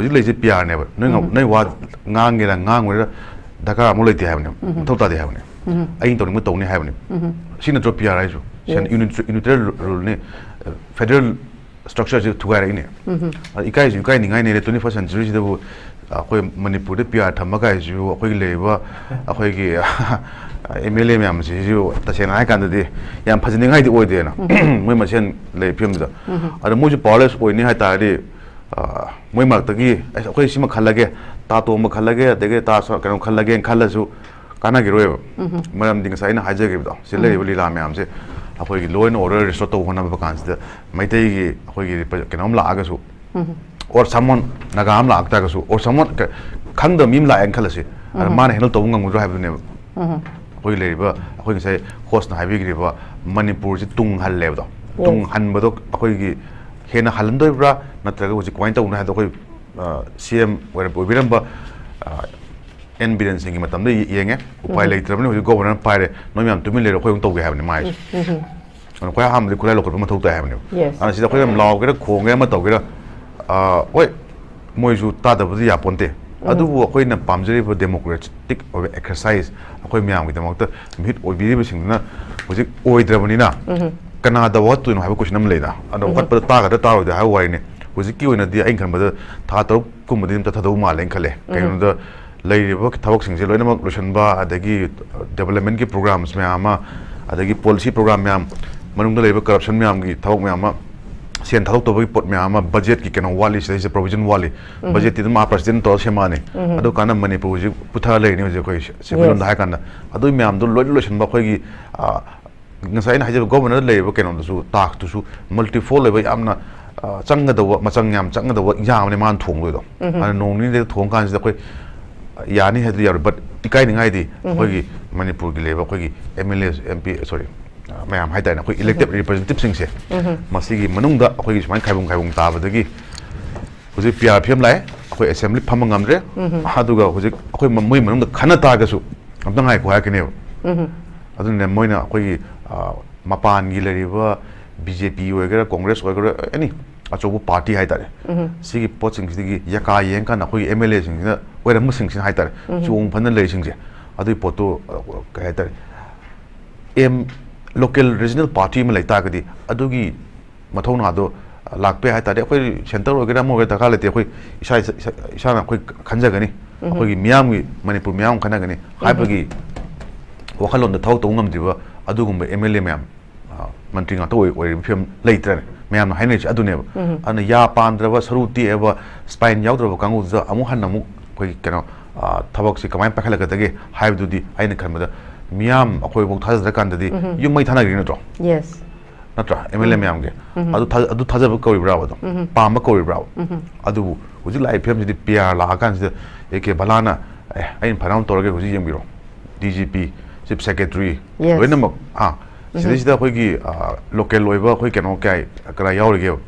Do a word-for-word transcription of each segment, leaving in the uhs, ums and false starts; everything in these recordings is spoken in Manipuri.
ꯍꯧꯖꯤꯛ ꯂꯩꯁꯦ ꯄꯤ ꯑꯥꯔꯅꯦꯕ꯫ ꯅꯣꯏ ꯉ-, ꯎꯝ꯫ ꯅꯣꯏ ꯋꯥ ꯉꯥꯡꯒꯦꯔꯥ ꯉꯥꯡꯉꯣꯏꯔꯥ ꯗꯔꯀꯥꯔ ꯑꯃꯨꯛ ꯂꯩꯇꯦ ꯍꯥꯏꯕꯅꯦꯕ꯫ ꯎꯝ꯫ ꯃꯊꯧ ꯇꯥꯗꯦ ꯍꯥꯏꯕꯅꯦꯕ꯫ ꯎꯝ꯫ ꯑꯩꯅ ꯇꯧꯅꯤꯡꯕ ꯇꯧꯅꯤ ꯍꯥꯏꯕꯅꯦꯕ꯫ ꯎꯝ꯫ ꯁꯤ ꯅꯠꯇ꯭ꯔꯣ ꯄꯤ ꯑꯥꯔ ꯍꯥꯏꯁꯨ? ꯁꯦꯟ-, Yes. unit-, unitary ꯔꯨ-, ꯔꯨꯜꯅꯤ, ꯐꯦꯗꯔꯦꯜ ꯁ꯭ꯇ꯭ꯔꯛꯆꯔꯁꯤ ꯊꯨꯒꯥꯏꯔꯛꯏꯅꯦ꯫ ꯎꯝ꯫ ꯑꯗ ꯏꯀꯥꯏꯁꯨ ꯏꯀꯥꯏꯅꯤꯡꯉꯥꯏꯅꯦ, twenty first century ꯁꯤꯗꯕꯨ ꯑꯩꯈꯣꯏ ꯃꯅꯤꯄꯨꯔꯗ ꯄꯤ ꯑꯥꯔ ꯊꯝꯕ ꯀꯥꯏꯁꯤꯁꯨ ꯑꯩꯈꯣꯏꯒꯤ ꯂꯩꯔꯤꯕ ꯑꯩꯈꯣꯏꯒꯤ ꯑꯦꯝ ꯑꯦꯜ ꯑꯦ ꯃꯌꯥꯝꯁꯤꯁꯨ ꯇꯁꯦꯡꯅ ꯍꯥꯏ ꯀꯥꯟꯗꯗꯤ ꯌꯥꯝ ꯐꯖꯅꯤꯡꯉꯥꯏꯗꯤ ꯑꯣꯏꯗꯦꯅ, ꯎꯝ꯫ ꯃꯣꯏ ꯃꯁꯦꯟ ꯂꯩ ꯐꯤꯕꯝꯗꯨꯗ꯫ ꯎꯝ꯫ ꯑꯗ ꯃꯣꯏꯁꯨ ꯄꯥꯋꯔꯂꯦꯁ ꯑꯣꯏꯅꯤ ꯍꯥꯏ ꯇꯥꯔꯗꯤ, ꯑ, ꯃꯣꯏ ꯃꯔꯛꯇꯒꯤ "ꯑꯁ, ꯑꯩꯈꯣꯏ ꯁꯤꯃ ꯈꯜꯂꯒꯦ, ꯇꯥ ꯇꯣꯝꯕ ꯈꯜꯂꯒꯦ, ꯑꯗꯒꯤ ꯇꯥ ꯁ-, ꯀꯩꯅꯣ ꯈꯜꯂꯒꯦꯅ" ꯈꯜꯂꯁꯨ ꯀꯥꯟꯅꯈꯤꯔꯣꯏꯕ꯫ ꯎꯝ꯫ ꯃꯔꯝꯗꯤ ꯉꯁꯥꯏ ꯑꯩꯅ ꯍꯥꯏꯖꯈꯤꯕꯗꯣ, ꯁꯤ ꯎꯝ꯫ ꯂꯩꯔꯤꯕ ꯂꯤꯂꯥ ꯃꯌꯥꯝꯁꯦ ꯑꯩꯈꯣꯏꯒꯤ law and order restore ꯇꯧꯕ ꯍꯣꯠꯅꯕ ꯀꯥꯟꯁꯤꯗ ꯃꯩꯇꯩꯒꯤ ꯑꯩꯈꯣꯏꯒꯤ ꯔꯤꯄ꯭ꯔ-, ꯀꯩꯅꯣꯝ ꯂꯥꯛꯑꯒꯁꯨ, ꯎꯝ꯫ or someone ꯅꯥꯒꯥ ꯑꯃ ꯂꯥꯛ ꯇꯥꯔꯒꯁꯨ, or someone ꯀ-, ꯈꯪꯗꯕ ꯃꯤ ꯑꯃ ꯂꯥꯛꯑꯦꯅ ꯈꯜꯂꯁꯤ, ꯑꯗ ꯎꯝ꯫ ꯃꯥꯅ handle ꯇꯧꯕ ꯉꯝꯒꯗ꯭ꯔꯣ ꯍꯥꯏꯕꯗꯨꯅꯦꯕ꯫ ꯎꯝ꯫ ꯑꯩꯈꯣꯏ ꯂꯩꯔꯤꯕ, ꯑꯩꯈꯣꯏ ꯉꯁꯥꯏ host ꯅ ꯍꯥꯏꯕꯤꯈ꯭ꯔꯤꯕ ꯃꯅꯤꯄꯨꯔꯁꯤ ꯇꯨꯡ ꯍꯜꯂꯦꯕꯗꯣ꯫ Yes. ꯇꯨꯡ ꯍꯟꯕꯗꯣ ꯑꯩꯈꯣꯏꯒꯤ ꯍꯦꯟꯅ ꯍꯜꯍꯟꯗꯣꯔꯤꯕ꯭ꯔꯥ, ꯅꯠꯇ꯭ꯔꯒ ꯍꯧꯖꯤꯛ ꯀꯃꯥꯏꯅ ꯇꯧꯕꯅꯣ ꯍꯥꯏꯕꯗꯣ ꯑꯩꯈꯣꯏ, ꯑ, ꯁꯤ ꯑꯦꯝ ꯑꯣꯏꯔ-, ꯑꯣꯏꯕꯤꯔꯝꯕ, ꯑ, ꯑꯦꯟ ꯕꯤꯔꯦꯟ ꯁꯤꯡꯒꯤ ꯃꯇꯝꯗ ꯌꯦ-, ꯌꯦꯡꯉꯦ꯫ ꯎꯄꯥꯏ ꯎꯝ꯫ ꯂꯩꯇ꯭ꯔꯕꯅꯤ, ꯍꯧꯖꯤꯛ ꯒꯣꯕꯔꯅꯔ ꯄꯥꯏꯔꯦ, "ꯅꯣꯏ ꯃꯌꯥꯝ ꯇꯨꯃꯤꯟ ꯂꯩꯔꯣ, ꯑꯩꯈꯣꯏ ꯑꯃꯨꯛ ꯇꯧꯒꯦ" ꯍꯥꯏꯕꯅꯤ ꯃꯥꯏꯁꯨ꯫ ꯎꯝ, ꯎꯝ꯫ ꯑꯗꯨꯅ ꯈ꯭ꯋꯥꯏ ꯑꯍꯥꯟꯕꯗꯤ ꯈꯨꯠꯂꯥꯏ ꯂꯧꯈꯠꯄ ꯃꯊꯧ ꯇꯥꯏ ꯍꯥꯏꯕꯅꯦꯕ꯫ Yes. ꯑꯗꯨꯅ ꯁꯤꯗ ꯑꯩꯈꯣꯏꯅ ꯂꯥꯎꯒꯦꯔꯥ, ꯈꯣꯡꯒꯦꯔꯥ, ꯑꯃ ꯇꯧꯒꯦꯔꯥ, ꯑ, ꯍꯣꯏ, ꯃꯣꯏꯁꯨ ꯇꯥꯗꯕꯗꯤ ꯌꯥꯄꯣꯟꯇꯦ꯫ ꯎꯝ꯫ ꯑꯗꯨꯕꯨ ꯑꯩꯈꯣꯏꯅ ꯄꯥꯝꯖꯔꯤꯕ democratic ꯑꯣꯏꯕ exercise ꯑꯩꯈꯣꯏ ꯃꯌꯥꯝꯒꯤꯗꯃꯛꯇ ꯃꯤꯍꯨꯠ ꯑꯣꯏꯕꯤꯔꯤꯕꯁꯤꯡꯗꯨꯅ ꯍꯧꯖꯤꯛ ꯑꯣꯏꯗ꯭ꯔꯕꯅꯤꯅ, ꯎꯝ꯫ ꯀꯅꯥꯗ ꯋꯥꯀꯠꯇꯣꯏꯅꯣ ꯍꯥꯏꯕ question ꯑꯃ ꯂꯩꯗ꯫ ꯑꯗꯣ ꯎꯝ꯫ ꯋꯥꯀꯠꯄꯗ ꯇꯥꯒꯗ꯭ꯔꯥ ꯇꯥꯔꯣꯏꯗ꯭ꯔꯥ ꯍꯥꯏꯕ ꯋꯥꯔꯤꯅꯤ꯫ ꯍꯧꯖꯤꯛꯀꯤ ꯑꯣꯏꯅꯗꯤ ꯑꯩꯅ ꯈꯟꯕꯗ ꯊꯥ ꯇꯔꯨꯛ ꯀꯨꯝꯕꯗꯤ ꯑꯗꯨꯝ ꯆꯠꯊꯗꯧ ꯃꯥꯜꯂꯦꯅ ꯈꯜꯂꯦ꯫ ꯎꯝ꯫ ꯀꯩꯒꯤꯅꯣꯗ ꯂꯩꯔꯤꯕ ꯊꯕꯛꯁꯤꯡꯁꯦ ꯂꯣꯏꯅꯃꯛ ꯂꯣꯏꯁꯤꯟꯕ, ꯑꯗꯒꯤ development ꯀꯤ programs ꯃꯌꯥꯝ ꯑꯃ, ꯑꯗꯒꯤ policy program ꯃꯌꯥꯝ, ꯃꯅꯨꯡꯗ ꯂꯩꯔꯤꯕ corruption ꯃꯌꯥꯝꯒꯤ ꯊꯕꯛ ꯃꯌꯥꯝ ꯑꯃ, ꯁꯦꯟ ꯊꯥꯗꯣꯛꯇꯕꯒꯤ ꯄꯣꯠ ꯃꯌꯥꯝ ꯑꯃ, budget ꯀꯤ ꯀꯩꯅꯣ ꯋꯥꯠꯂꯤ, ꯁꯤꯗꯩꯁꯤꯗ provision ꯋꯥꯠꯂꯤ꯫ ꯎꯝ꯫ Budget ꯇꯤ ꯑꯗꯨꯝ ꯑꯥ president ꯇꯧꯔ ꯁꯦꯝꯃꯛꯑꯅꯤ꯫ ꯎꯝ꯫ ꯑꯗꯨ ꯀꯥꯟꯗ ꯃꯅꯤꯄꯨꯔ ꯍꯧꯖꯤꯛ ꯄꯨꯊꯔ ꯂꯩꯔꯤꯅꯤ ꯍꯧꯖꯤꯛ ꯑꯩꯈꯣꯏ ꯁꯦꯟꯃꯤꯠꯂꯣꯟꯗ Yes. ꯍꯥꯏ ꯀꯥꯟꯗ꯫ ꯑꯗꯨꯒꯤ ꯃꯌꯥꯝꯗꯣ ꯂꯣꯏꯅ ꯂꯣꯏꯁꯤꯟꯕ ꯑꯩꯈꯣꯏꯒꯤ, ꯑ, ꯉꯁꯥꯏ ꯑꯩꯅ ꯍꯥꯏꯖꯕ ꯒꯣꯕꯔꯅꯔꯗ ꯂꯩꯔꯤꯕ ꯀꯩꯅꯣꯗꯨꯁꯨ, task ꯇꯨꯁꯨ multifold ꯑꯣꯏꯕ, ꯌꯥꯝꯅ, ꯑ, ꯆꯪꯒꯗꯧꯕ, ꯃꯆꯪ ꯌꯥꯝ ꯆꯪꯒꯗꯧꯕ ꯏꯟꯖꯥꯡ ꯑꯃꯅꯤ ꯃꯥꯅ ꯊꯣꯡꯗꯣꯏꯗꯣ꯫ ꯎꯝ꯫ ꯑꯗꯨꯅ ꯅꯣꯡ ꯅꯤꯅꯤꯗ ꯊꯣꯡ ꯀꯥꯟꯁꯤꯗ ꯑꯩꯈꯣꯏ, ꯑ, ꯌꯥꯅꯤ ꯍꯥꯏꯗꯤ ꯌꯥꯔꯣꯏ, but ꯏꯀꯥꯏꯅꯤꯡꯉꯥꯏꯗꯤ ꯎꯝ꯫ ꯑꯩꯈꯣꯏꯒꯤ ꯃꯅꯤꯄꯨꯔꯒꯤ ꯂꯩꯔꯤꯕ ꯑꯩꯈꯣꯏꯒꯤ M L A, M P, sorry, ꯑ, ꯃꯌꯥꯝ ꯍꯥꯏꯇꯥꯔꯦꯅꯦ, ꯑꯩꯈꯣꯏ elected ꯎꯝ꯫ representative ꯁꯤꯡꯁꯦ, ꯎꯝ꯫ ꯃꯁꯤꯒꯤ ꯃꯅꯨꯡꯗ ꯑꯩꯈꯣꯏꯒꯤ ꯁꯨꯃꯥꯏꯅ ꯈꯥꯏꯕꯨꯡ ꯈꯥꯏꯕꯨꯡ ꯇꯥꯕꯗꯒꯤ ꯍꯧꯖꯤꯛ ꯄꯤ ꯑꯥꯔ ꯐꯤꯕꯝ ꯂꯥꯛꯑꯦ, ꯑꯩꯈꯣꯏ assembly ꯐꯝꯕ ꯉꯝꯗ꯭ꯔꯦ꯫ ꯎꯝ꯫ ꯑꯗꯨꯒ ꯍꯧꯖꯤꯛ ꯑꯩꯈꯣꯏ ꯃ-, ꯃꯣꯏ ꯃꯅꯨꯡꯗ ꯈꯟꯅ ꯇꯥꯔꯒꯁꯨ, ꯑꯝꯇ ꯉꯥꯏꯈꯣ ꯍꯥꯏꯔꯛꯀꯅꯦꯕ꯫ ꯎꯝ꯫ ꯑꯗꯨꯅꯅꯦ ꯃꯣꯏꯅ ꯑꯩꯈꯣꯏꯒꯤ, ꯑ, ꯃꯄꯥꯟꯒꯤ ꯂꯩꯔꯤꯕ ꯕꯤ ꯖꯦ ꯄꯤ ꯑꯣꯏꯒꯦꯔꯥ, ꯀꯣꯡꯒ꯭ꯔꯦꯁ ꯑꯣꯏꯒꯦꯔꯥ, any ꯑꯆꯧꯕ ꯄꯥꯔꯇꯤ ꯍꯥꯏꯇꯥꯔꯦ꯫ ꯁꯤꯒꯤ ꯄꯣꯠꯁꯤꯡꯁꯤꯗꯒꯤ ꯌꯥꯀꯥ ꯌꯦꯡꯀꯥꯟꯗ ꯑꯩꯈꯣꯏꯒꯤ ꯑꯦꯝ ꯑꯦꯜ ꯑꯦꯁꯤꯡꯁꯤꯅ ꯑꯣꯏꯔꯝꯕꯁꯤꯡꯁꯤꯅ ꯍꯥꯏꯇꯥꯔꯦ, ꯆꯣꯡ ꯐꯟꯅ ꯂꯩꯔꯤꯁꯤꯡꯁꯦ, ꯑꯗꯨꯒꯤ ꯄꯣꯠꯇꯨ, ꯑ, ꯀꯩ ꯍꯥꯏꯇꯥꯔꯦ, ꯑꯦꯝ, ꯂꯣꯀꯦꯜ ꯔꯤꯖꯅꯦꯜ ꯄꯥꯔꯇꯤ ꯑꯃ ꯂꯩ ꯇꯥꯔꯒꯗꯤ ꯑꯗꯨꯒꯤ ꯃꯊꯧꯅꯥꯗꯣ ꯂꯥꯛꯄ ꯌꯥꯏ ꯍꯥꯏ ꯇꯥꯔꯗꯤ, ꯑꯩꯈꯣꯏ ꯁꯦꯟꯇꯔ ꯑꯣꯏꯒꯦꯔꯥ ꯑꯃ ꯑꯣꯏꯒꯦꯔꯥ ꯗꯔꯀꯥꯔ ꯂꯩꯇꯦ꯫ ꯑꯩꯈꯣꯏ ꯏꯁꯥ, ꯏꯁꯥ, ꯏꯁꯥꯅ ꯑꯩꯈꯣꯏ ꯈꯟꯖꯒꯅꯤ, ꯑꯩꯈꯣꯏꯒꯤ ꯃꯤꯌꯥꯝꯒꯤ, ꯃꯅꯤꯄꯨꯔ ꯃꯤꯌꯥꯝ ꯈꯟꯅꯒꯅꯤ ꯍꯥꯏꯕꯒꯤ ꯋꯥꯈꯜꯂꯣꯟꯗ ꯊꯕꯛ ꯇꯧꯕ ꯉꯝꯗ꯭ꯔꯤꯕ ꯑꯗꯨꯒꯨꯝꯕ ꯑꯦꯝ ꯑꯦꯜ ꯑꯦ ꯃꯌꯥꯝ, ꯑ, ꯃꯟꯇ꯭ꯔꯤ ꯉꯥꯛꯇ ꯑꯣꯏ-, ꯑꯣꯏꯔꯤꯕ ꯐꯤꯕꯝ ꯂꯩꯇ꯭ꯔꯅꯦ꯫ ꯃꯌꯥꯝꯅ ꯍꯥꯏꯅꯔꯤꯁꯦ ꯑꯗꯨꯅꯦꯕ꯫ ꯑꯗꯨꯅ ꯌꯥ ꯄꯥꯟꯗ꯭ꯔꯕ, ꯁꯔꯨ ꯇꯦꯛꯑꯕ, ꯁ꯭ꯄꯥꯏꯟ ꯌꯥꯎꯗ꯭ꯔꯕ ꯀꯥꯡꯕꯨꯗꯨꯗ ꯑꯃꯨꯛ ꯍꯟꯅ ꯑꯃꯨꯛ ꯑꯩꯈꯣꯏꯒꯤ ꯀꯩꯅꯣ, ꯑ, ꯊꯕꯛꯁꯤ ꯀꯃꯥꯏꯅ ꯄꯥꯏꯈꯠꯂꯛꯀꯗꯒꯦ ꯍꯥꯏꯕꯗꯨꯗꯤ ꯑꯩꯅ ꯈꯟꯕꯗ ꯃꯤꯌꯥꯝ ꯑꯩꯈꯣꯏꯐꯥꯎ ꯊꯥꯖꯗ꯭ꯔꯀꯥꯟꯗꯗꯤ ꯌꯨꯝ ꯃꯩ ꯊꯥꯅꯈ꯭ꯔꯤ ꯅꯠꯇ꯭ꯔꯣ? ꯌꯦꯁ꯫ ꯅꯠꯇ꯭ꯔꯥ? ꯑꯦꯝ ꯑꯦꯜ ꯑꯦ ꯃꯌꯥꯝꯒꯤ꯫ ꯑꯗꯨ ꯊꯥ-, ꯑꯗꯨ ꯊꯥꯖꯕ ꯀꯧꯔꯤꯕ꯭ꯔꯥꯕ ꯑꯗꯣ? ꯄꯥꯝꯕ ꯀꯧꯔꯤꯕ꯭ꯔꯥꯕ? ꯑꯗꯨꯕꯨ ꯍꯧꯖꯤꯛ ꯂꯥꯛꯏ ꯐꯤꯕꯝꯁꯤꯗꯤ ꯄꯤ ꯑꯥꯔ ꯂꯥꯛꯑꯀꯥꯟꯁꯤꯗ ꯑꯦ ꯀꯦ ꯕꯂꯥꯅ, "ꯑꯦ, ꯑꯩꯅ ꯐꯅꯌꯥꯝ ꯇꯧꯔꯒꯦ, ꯍꯧꯖꯤꯛ ꯌꯦꯡꯕꯤꯔꯣ, D G P, chief secretary, Yes. ꯂꯣꯏꯅꯃꯛ, ꯍꯥ, ꯁꯤꯗꯩꯁꯤꯗ ꯑꯩꯈꯣꯏꯒꯤ, ꯑ, ꯂꯣꯀꯦꯜ ꯑꯣꯏꯕ ꯑꯩꯈꯣꯏ ꯀꯩꯅꯣ ꯀꯌꯥ, ꯀꯅꯥ ꯌꯥꯎꯔꯤꯒꯦꯕ?"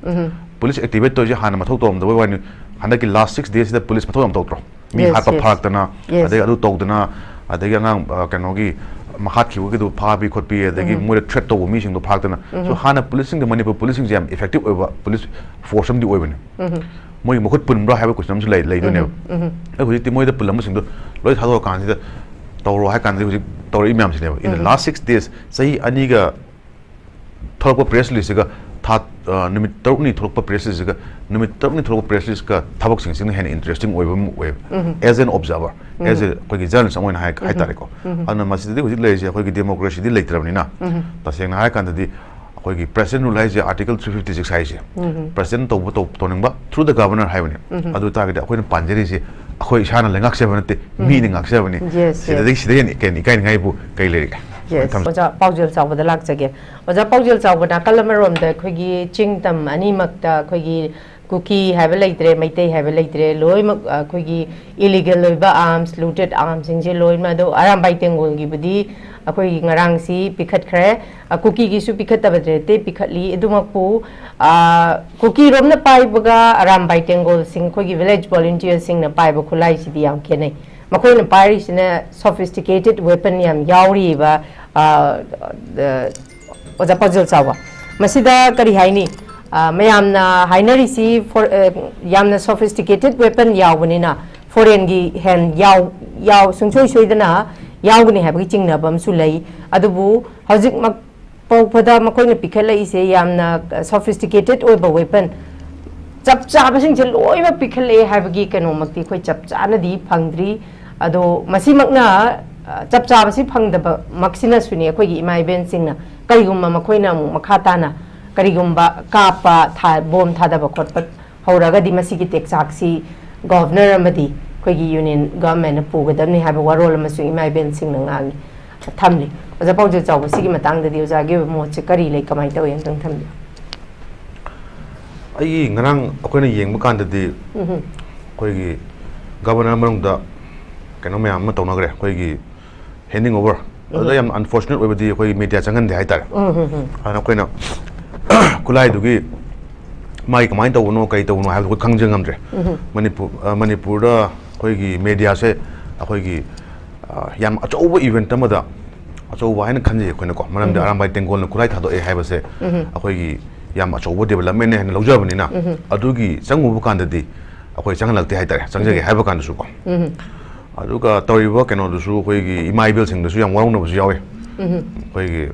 ꯄꯨꯂꯤꯁ ꯑꯦꯛꯇꯤꯚꯦꯠ ꯇꯧꯔꯤꯁꯦ ꯍꯥꯟꯅ ꯃꯊꯧ ꯇꯧꯔꯝꯗꯕꯩ ꯋꯥꯅꯤ꯫ ꯍꯟꯗꯛꯀꯤ ꯂꯥꯁ ꯁꯤꯛꯁ ꯗꯦꯁꯤꯗ ꯄꯨꯂꯤꯁ ꯃꯊꯧ ꯌꯥꯝ ꯇꯧꯗ꯭ꯔꯣ? ꯃꯤ Yes, ꯍꯥꯠꯄ yes. ꯐꯥꯔꯛꯇꯅ, Yes. ꯑꯗꯒꯤ ꯑꯗꯨ ꯇꯧꯗꯅ, ꯑꯗꯒꯤ ꯑꯉꯥꯡ, ꯑ, ꯀꯩꯅꯣꯒꯤ, ꯃꯍꯥꯠꯈꯤꯕꯒꯤꯗꯨ ꯐꯥꯕꯤ ꯈꯣꯠꯄꯤ, ꯑꯗꯒꯤ ꯃꯣꯏꯗ ꯊ꯭ꯔꯦꯠ ꯇꯧꯕ ꯃꯤꯁꯤꯡꯗꯣ ꯐꯥꯔꯛꯇꯅ꯫ So, ꯍꯥꯟꯅ ꯄꯨꯂꯤꯁꯁꯤꯡꯗ, ꯃꯅꯤꯄꯨꯔ ꯄꯨꯂꯤꯁꯁꯤꯡꯁꯦ ꯌꯥꯝ ꯏꯐꯦꯛꯇꯤꯚ ꯑꯣꯏꯕ ꯄꯨꯂꯤꯁ ꯐꯣꯔꯁ ꯑꯃꯗꯤ ꯑꯣꯏꯕꯅꯤ꯫ ꯃꯣꯏꯒꯤ ꯃꯈꯨꯠ ꯄꯨꯟꯕ꯭ꯔꯥ ꯍꯥꯏꯕ ꯀꯣꯏꯁꯟ ꯑꯃꯁꯨ ꯂꯩ-, ꯂꯩꯗꯣꯏꯅꯦꯕ꯫ ꯑꯗꯣ ꯍꯧꯖꯤꯛꯇꯤ ꯃꯣꯏꯗ ꯄꯨꯜꯂꯝꯕꯁꯤꯡꯗꯣ ꯂꯣꯏ ꯊꯥꯗꯣꯛꯑꯀꯥꯟꯁꯤꯗ ꯇꯧꯔꯣ ꯍꯥꯏ ꯀꯥꯟꯗꯗꯤ ꯍꯧꯖꯤꯛ ꯇꯧꯔꯛꯏ ꯃꯌꯥꯝꯁꯤꯅꯦꯕ꯫ In the last six days, ꯆꯍꯤ ꯑꯅꯤꯒ ꯊꯣꯛꯂꯛꯄ ꯄ꯭ꯔꯦꯁ ꯔꯤꯂꯤꯁꯁꯤꯒ ꯊꯥ, ꯑ, ꯅꯨꯃꯤꯠ ꯇꯔꯨꯛꯅꯤ ꯊꯣꯛꯂꯛꯄ ꯄ꯭ꯔꯦꯁ ꯔꯤꯂꯤꯁꯁꯤꯒ ꯅꯨꯃꯤꯠ ꯇꯔꯨꯛꯅꯤ ꯊꯣꯛꯂꯛꯄ ꯄ꯭ꯔꯦꯁ ꯔꯤꯂꯤꯁꯀ ꯊꯕꯛꯁꯤꯡꯁꯤꯅ ꯍꯦꯟꯅ ꯏꯟꯇꯔꯦꯁꯇꯤꯡ ꯑꯣꯏꯕ ꯑꯃ ꯑꯣꯏꯌꯦꯕ꯫ As an observer, as a ꯑꯩꯈꯣꯏꯒꯤ ꯖꯔꯅꯦꯂꯤꯁ ꯑꯃ ꯑꯣꯏꯅ ꯍꯥꯏ-, ꯍꯥꯏꯇꯥꯔꯦꯀꯣ꯫ ꯑꯗꯨꯅ ꯃꯁꯤꯗꯗꯤ ꯍꯧꯖꯤꯛ ꯂꯩꯔꯤꯁꯦ ꯑꯩꯈꯣꯏꯒꯤ ꯗꯦꯃꯣꯀ꯭ꯔꯦꯁꯤꯗꯤ ꯂꯩꯇ꯭ꯔꯕꯅꯤꯅ, ꯇꯁꯦꯡꯅ ꯍꯥꯏꯔꯀꯥꯟꯗꯗꯤ ꯑꯩꯈꯣꯏꯒꯤ ꯄ꯭ꯔꯦꯁꯤꯗꯦꯟ ꯔꯨꯜ ꯍꯥꯏꯁꯦ, ꯑꯥꯔꯇꯤꯀꯜ ꯊ꯭ꯔꯤ ꯐꯤꯐꯇꯤ ꯁꯤꯛꯁ ꯍꯥꯏꯁꯦ, ꯄ꯭ꯔꯦꯁꯤꯗꯦꯟ ꯇꯧꯕ ꯇꯧ-, ꯇꯧꯅꯤꯡꯕ through the governor ꯍꯥꯏꯕꯅꯤ꯫ ꯑꯗꯨ ꯑꯣꯏ ꯇꯥꯔꯒꯗꯤ ꯑꯩꯈꯣꯏꯅ ꯄꯥꯟꯖꯔꯤꯁꯦ ꯑꯩꯈꯣꯏ ꯏꯁꯥꯅ ꯂꯩꯉꯥꯛꯆꯕ ꯅꯠꯇꯦ, ꯃꯤꯅ ꯉꯥꯛꯆꯕꯅꯤ꯫ Yes, yes. ꯁꯤꯗꯗꯒꯤ, ꯁꯤꯗ ꯍꯦꯟꯅ ꯀꯩꯅ ꯏꯀꯥꯏꯅꯤꯡꯉꯥꯏꯕꯨ ꯀꯩ ꯂꯩꯔꯤꯒꯦ? Yes. ꯊꯝꯖ- ꯑꯣꯖꯥ ꯄꯥꯎꯖꯦꯜ ꯆꯥꯎꯕꯗ ꯂꯥꯛꯆꯒꯦ꯫ ꯑꯣꯖꯥ ꯄꯥꯎꯖꯦꯜ ꯆꯥꯎꯕ, ꯅꯥꯀꯜ ꯑꯃꯔꯣꯝꯗ ꯑꯩꯈꯣꯏꯒꯤ ꯆꯤꯡ ꯇꯝ ꯑꯅꯤꯃꯛꯇ ꯑꯩꯈꯣꯏꯒꯤ ꯀꯨꯀꯤ ꯍꯥꯏꯕ ꯂꯩꯇ꯭ꯔꯦ, ꯃꯩꯇꯩ ꯍꯥꯏꯕ ꯂꯩꯇ꯭ꯔꯦ, ꯂꯣꯏꯅꯃꯛ ꯑꯩꯈꯣꯏꯒꯤ ꯏꯂꯤꯒꯦꯜ ꯑꯣꯏꯕ ꯑꯥꯔꯝꯁ, ꯂꯨꯇꯦꯠ ꯑꯥꯔꯝꯁꯤꯡꯁꯦ ꯂꯣꯏꯅꯃꯛ꯫ ꯑꯗꯣ ꯑꯔꯥꯝꯕꯥꯏ ꯇꯦꯡꯒꯣꯜꯒꯤꯕꯨꯗꯤ ꯑꯩꯈꯣꯏꯒꯤ ꯉꯔꯥꯡꯁꯤ ꯄꯤꯈꯠꯈ꯭ꯔꯦ꯫ ꯑ, ꯀꯨꯀꯤꯒꯤꯁꯨ ꯄꯤꯈꯠꯇꯕꯗꯤ ꯅꯠꯇꯦ, ꯄꯤꯈꯠꯂꯤ꯫ ꯑꯗꯨꯃꯛꯄꯨ, ꯑ, ꯀꯨꯀꯤꯔꯣꯝꯅ ꯄꯥꯏꯕꯒ ꯑꯔꯥꯝꯕꯥꯏ ꯇꯦꯡꯒꯣꯜꯁꯤꯡ, ꯑꯩꯈꯣꯏꯒꯤ ꯚꯤꯂꯦꯖ ꯚꯣꯂꯨꯟꯇꯤꯌꯔꯁꯤꯡꯅ ꯄꯥꯏꯕ ꯈꯨꯠꯂꯥꯏꯁꯤꯗꯤ ꯌꯥꯝ ꯈꯦꯠꯅꯩ꯫ ꯃꯈꯣꯏꯅ ꯄꯥꯏꯔꯤꯁꯤꯅ ꯁꯣꯐꯤꯁꯇꯤꯀꯦꯇꯦꯠ ꯋꯦꯄꯟ ꯌꯥꯝ ꯌꯥꯎꯔꯤꯕ, ꯑ, ꯑ, ꯑꯣꯖꯥ ꯄꯥꯎꯖꯦꯜ ꯆꯥꯎꯕ꯫ ꯃꯁꯤꯗ ꯀꯔꯤ ꯍꯥꯏꯅꯤ? ꯑ, ꯃꯌꯥꯝꯅ ꯍꯥꯏꯅꯔꯤꯁꯤ for-, ꯑ, ꯌꯥꯝꯅ sophisticated weapon ꯌꯥꯎꯕꯅꯤꯅ foreignꯒꯤ hand ꯌꯥꯎ-, ꯌꯥꯎ-, ꯁꯨꯡꯁꯣꯏ ꯁꯣꯏꯗꯅ ꯌꯥꯎꯒꯅꯤ ꯍꯥꯏꯕꯒꯤ ꯆꯤꯡꯅꯕ ꯑꯃꯁꯨ ꯂꯩ꯫ ꯑꯗꯨꯕꯨ ꯍꯧꯖꯤꯛꯃꯛ ꯐꯥꯎꯕꯗ ꯃꯈꯣꯏꯅ ꯄꯤꯈꯠꯂꯛꯏꯁꯦ ꯌꯥꯝꯅ sophisticated ꯑꯣꯏꯕ weapon ꯆꯞ ꯆꯥꯕꯁꯤꯡꯁꯦ ꯂꯣꯏꯅꯃꯛ ꯄꯤꯈꯠꯂꯛꯑꯦ ꯍꯥꯏꯕꯒꯤ ꯀꯩꯅꯣꯃꯛꯇꯤ ꯑꯩꯈꯣꯏ ꯆꯞ ꯆꯥꯅꯗꯤ ꯐꯪꯗ꯭ꯔꯤ꯫ ꯑꯗꯣ ꯃꯁꯤꯃꯛꯅ, ꯑ, ꯆꯞ ꯆꯥꯕꯁꯤ ꯐꯪꯗꯕꯃꯛꯁꯤꯅꯁꯨꯅꯤ ꯑꯩꯈꯣꯏꯒꯤ ꯏꯃꯥ ꯏꯕꯦꯟꯁꯤꯡꯅ ꯀꯔꯤꯒꯨꯝꯕ ꯃꯈꯣꯏꯅ ꯑꯃꯨꯛ ꯃꯈꯥ ꯇꯥꯅ ꯀꯔꯤꯒꯨꯝꯕ ꯀꯥꯞꯄ, ꯊꯥ-, ꯕꯣꯝ ꯊꯥꯗꯕ ꯈꯣꯠꯄ ꯍꯧꯔꯒꯗꯤ ꯃꯁꯤꯒꯤ ꯇꯦꯛꯆꯥꯛꯁꯤ governor ꯑꯃꯗꯤ ꯑꯩꯈꯣꯏꯒꯤ union governmentꯅ ꯄꯨꯒꯗꯕꯅꯤ ꯍꯥꯏꯕ ꯋꯥꯔꯣꯜ ꯑꯃꯁꯨ ꯏꯃꯥ ꯏꯕꯦꯟꯁꯤꯡꯅ ꯉꯥꯡꯉꯤ, ꯊꯝꯂꯤ꯫ ꯑꯣꯖꯥ ꯄꯥꯎꯖꯦꯜ ꯆꯥꯎꯕ, ꯁꯤꯒꯤ ꯃꯇꯥꯡꯗꯗꯤ ꯑꯣꯖꯥꯒꯤ ꯑꯣꯏꯕ ꯃꯣꯠꯁꯦ ꯀꯔꯤ ꯂꯩ, ꯀꯃꯥꯏꯅ ꯇꯧꯏ, ꯑꯝꯇꯪ ꯊꯝꯕꯤꯌꯨ꯫ ꯑꯩꯒꯤ ꯉꯔꯥꯡ ꯑꯩꯈꯣꯏꯅ ꯌꯦꯡꯕ ꯀꯥꯟꯗꯗꯤ, ꯎꯝꯍꯨꯝ꯫ ꯑꯩꯈꯣꯏꯒꯤ governor ꯃꯅꯨꯡꯗ ꯀꯩꯅꯣ ꯃꯌꯥꯝ ꯑꯃ ꯇꯧꯅꯈ꯭ꯔꯦ, ꯑꯩꯈꯣꯏꯒꯤ handing over꯫ ꯑꯗꯨꯗ ꯎꯝꯍꯨꯝ꯫ ꯌꯥꯝ unfortunate ꯑꯣꯏꯕꯗꯤ ꯑꯩꯈꯣꯏꯒꯤ media ꯆꯪꯍꯟꯗꯦ ꯍꯥꯏꯇꯥꯔꯦ꯫ ꯎꯝꯍꯨꯝ꯫ ꯑꯗꯨꯅ ꯑꯩꯈꯣꯏꯅ ꯈꯨꯠꯂꯥꯏꯗꯨꯒꯤ ꯃꯥꯒꯤ ꯀꯃꯥꯏꯅ ꯇꯧꯕꯅꯣ, ꯀꯔꯤ ꯇꯧꯕꯅꯣ ꯍꯥꯏꯕꯗꯨ ꯑꯩꯈꯣꯏ ꯈꯪꯖ ꯉꯝꯗ꯭ꯔꯦ꯫ ꯎꯝꯍꯨꯝ꯫ ꯃꯅꯤꯄꯨꯔ, ꯑ, ꯃꯅꯤꯄꯨꯔꯗ ꯑꯩꯈꯣꯏꯒꯤ mediaꯁꯦ ꯑꯩꯈꯣꯏꯒꯤ, ꯑ, ꯌꯥꯝ ꯑꯆꯧꯕ event ꯑꯃꯗ ꯑꯆꯧꯕ ꯍꯥꯏꯅ ꯈꯟꯖꯩ ꯑꯩꯈꯣꯏꯅꯀꯣ꯫ ꯃꯔꯝꯗꯤ ꯎꯝꯍꯨꯝ꯫ ꯑꯔꯥꯝꯕꯥꯏ ꯇꯦꯡꯒꯣꯜꯅ ꯈꯨꯠꯂꯥꯏ ꯊꯥꯗꯣꯛꯑꯦ ꯍꯥꯏꯕꯁꯦ ꯎꯝꯍꯨꯝ꯫ ꯑꯩꯈꯣꯏꯒꯤ ꯌꯥꯝ ꯑꯆꯧꯕ developmentꯅꯦ ꯍꯥꯏꯅ ꯂꯧꯖꯕꯅꯤꯅ, ꯎꯝꯍꯨꯝ꯫ ꯑꯗꯨꯒꯤ ꯆꯪꯉꯨꯕ ꯀꯥꯟꯗꯗꯤ ꯑꯩꯈꯣꯏ ꯆꯪꯍꯜꯂꯛꯇꯦ ꯍꯥꯏꯇꯥꯔꯦ, ꯆꯪꯖꯒꯦ ꯎꯝꯍꯨꯝ꯫ ꯍꯥꯏꯕ ꯀꯥꯟꯗꯁꯨꯀꯣ꯫ ꯎꯝꯍꯨꯝ꯫ ꯑꯗꯨꯒ ꯇꯧꯔꯤꯕ ꯀꯩꯅꯣꯗꯨꯁꯨ ꯑꯩꯈꯣꯏꯒꯤ ꯏꯃꯥ ꯏꯕꯦꯜꯁꯤꯡꯗꯁꯨ ꯌꯥꯝ ꯋꯥꯔꯧꯅꯕꯁꯨ ꯌꯥꯎꯋꯤ꯫ ꯎꯝꯍꯨꯝ꯫ ꯑꯩꯈꯣꯏꯒꯤ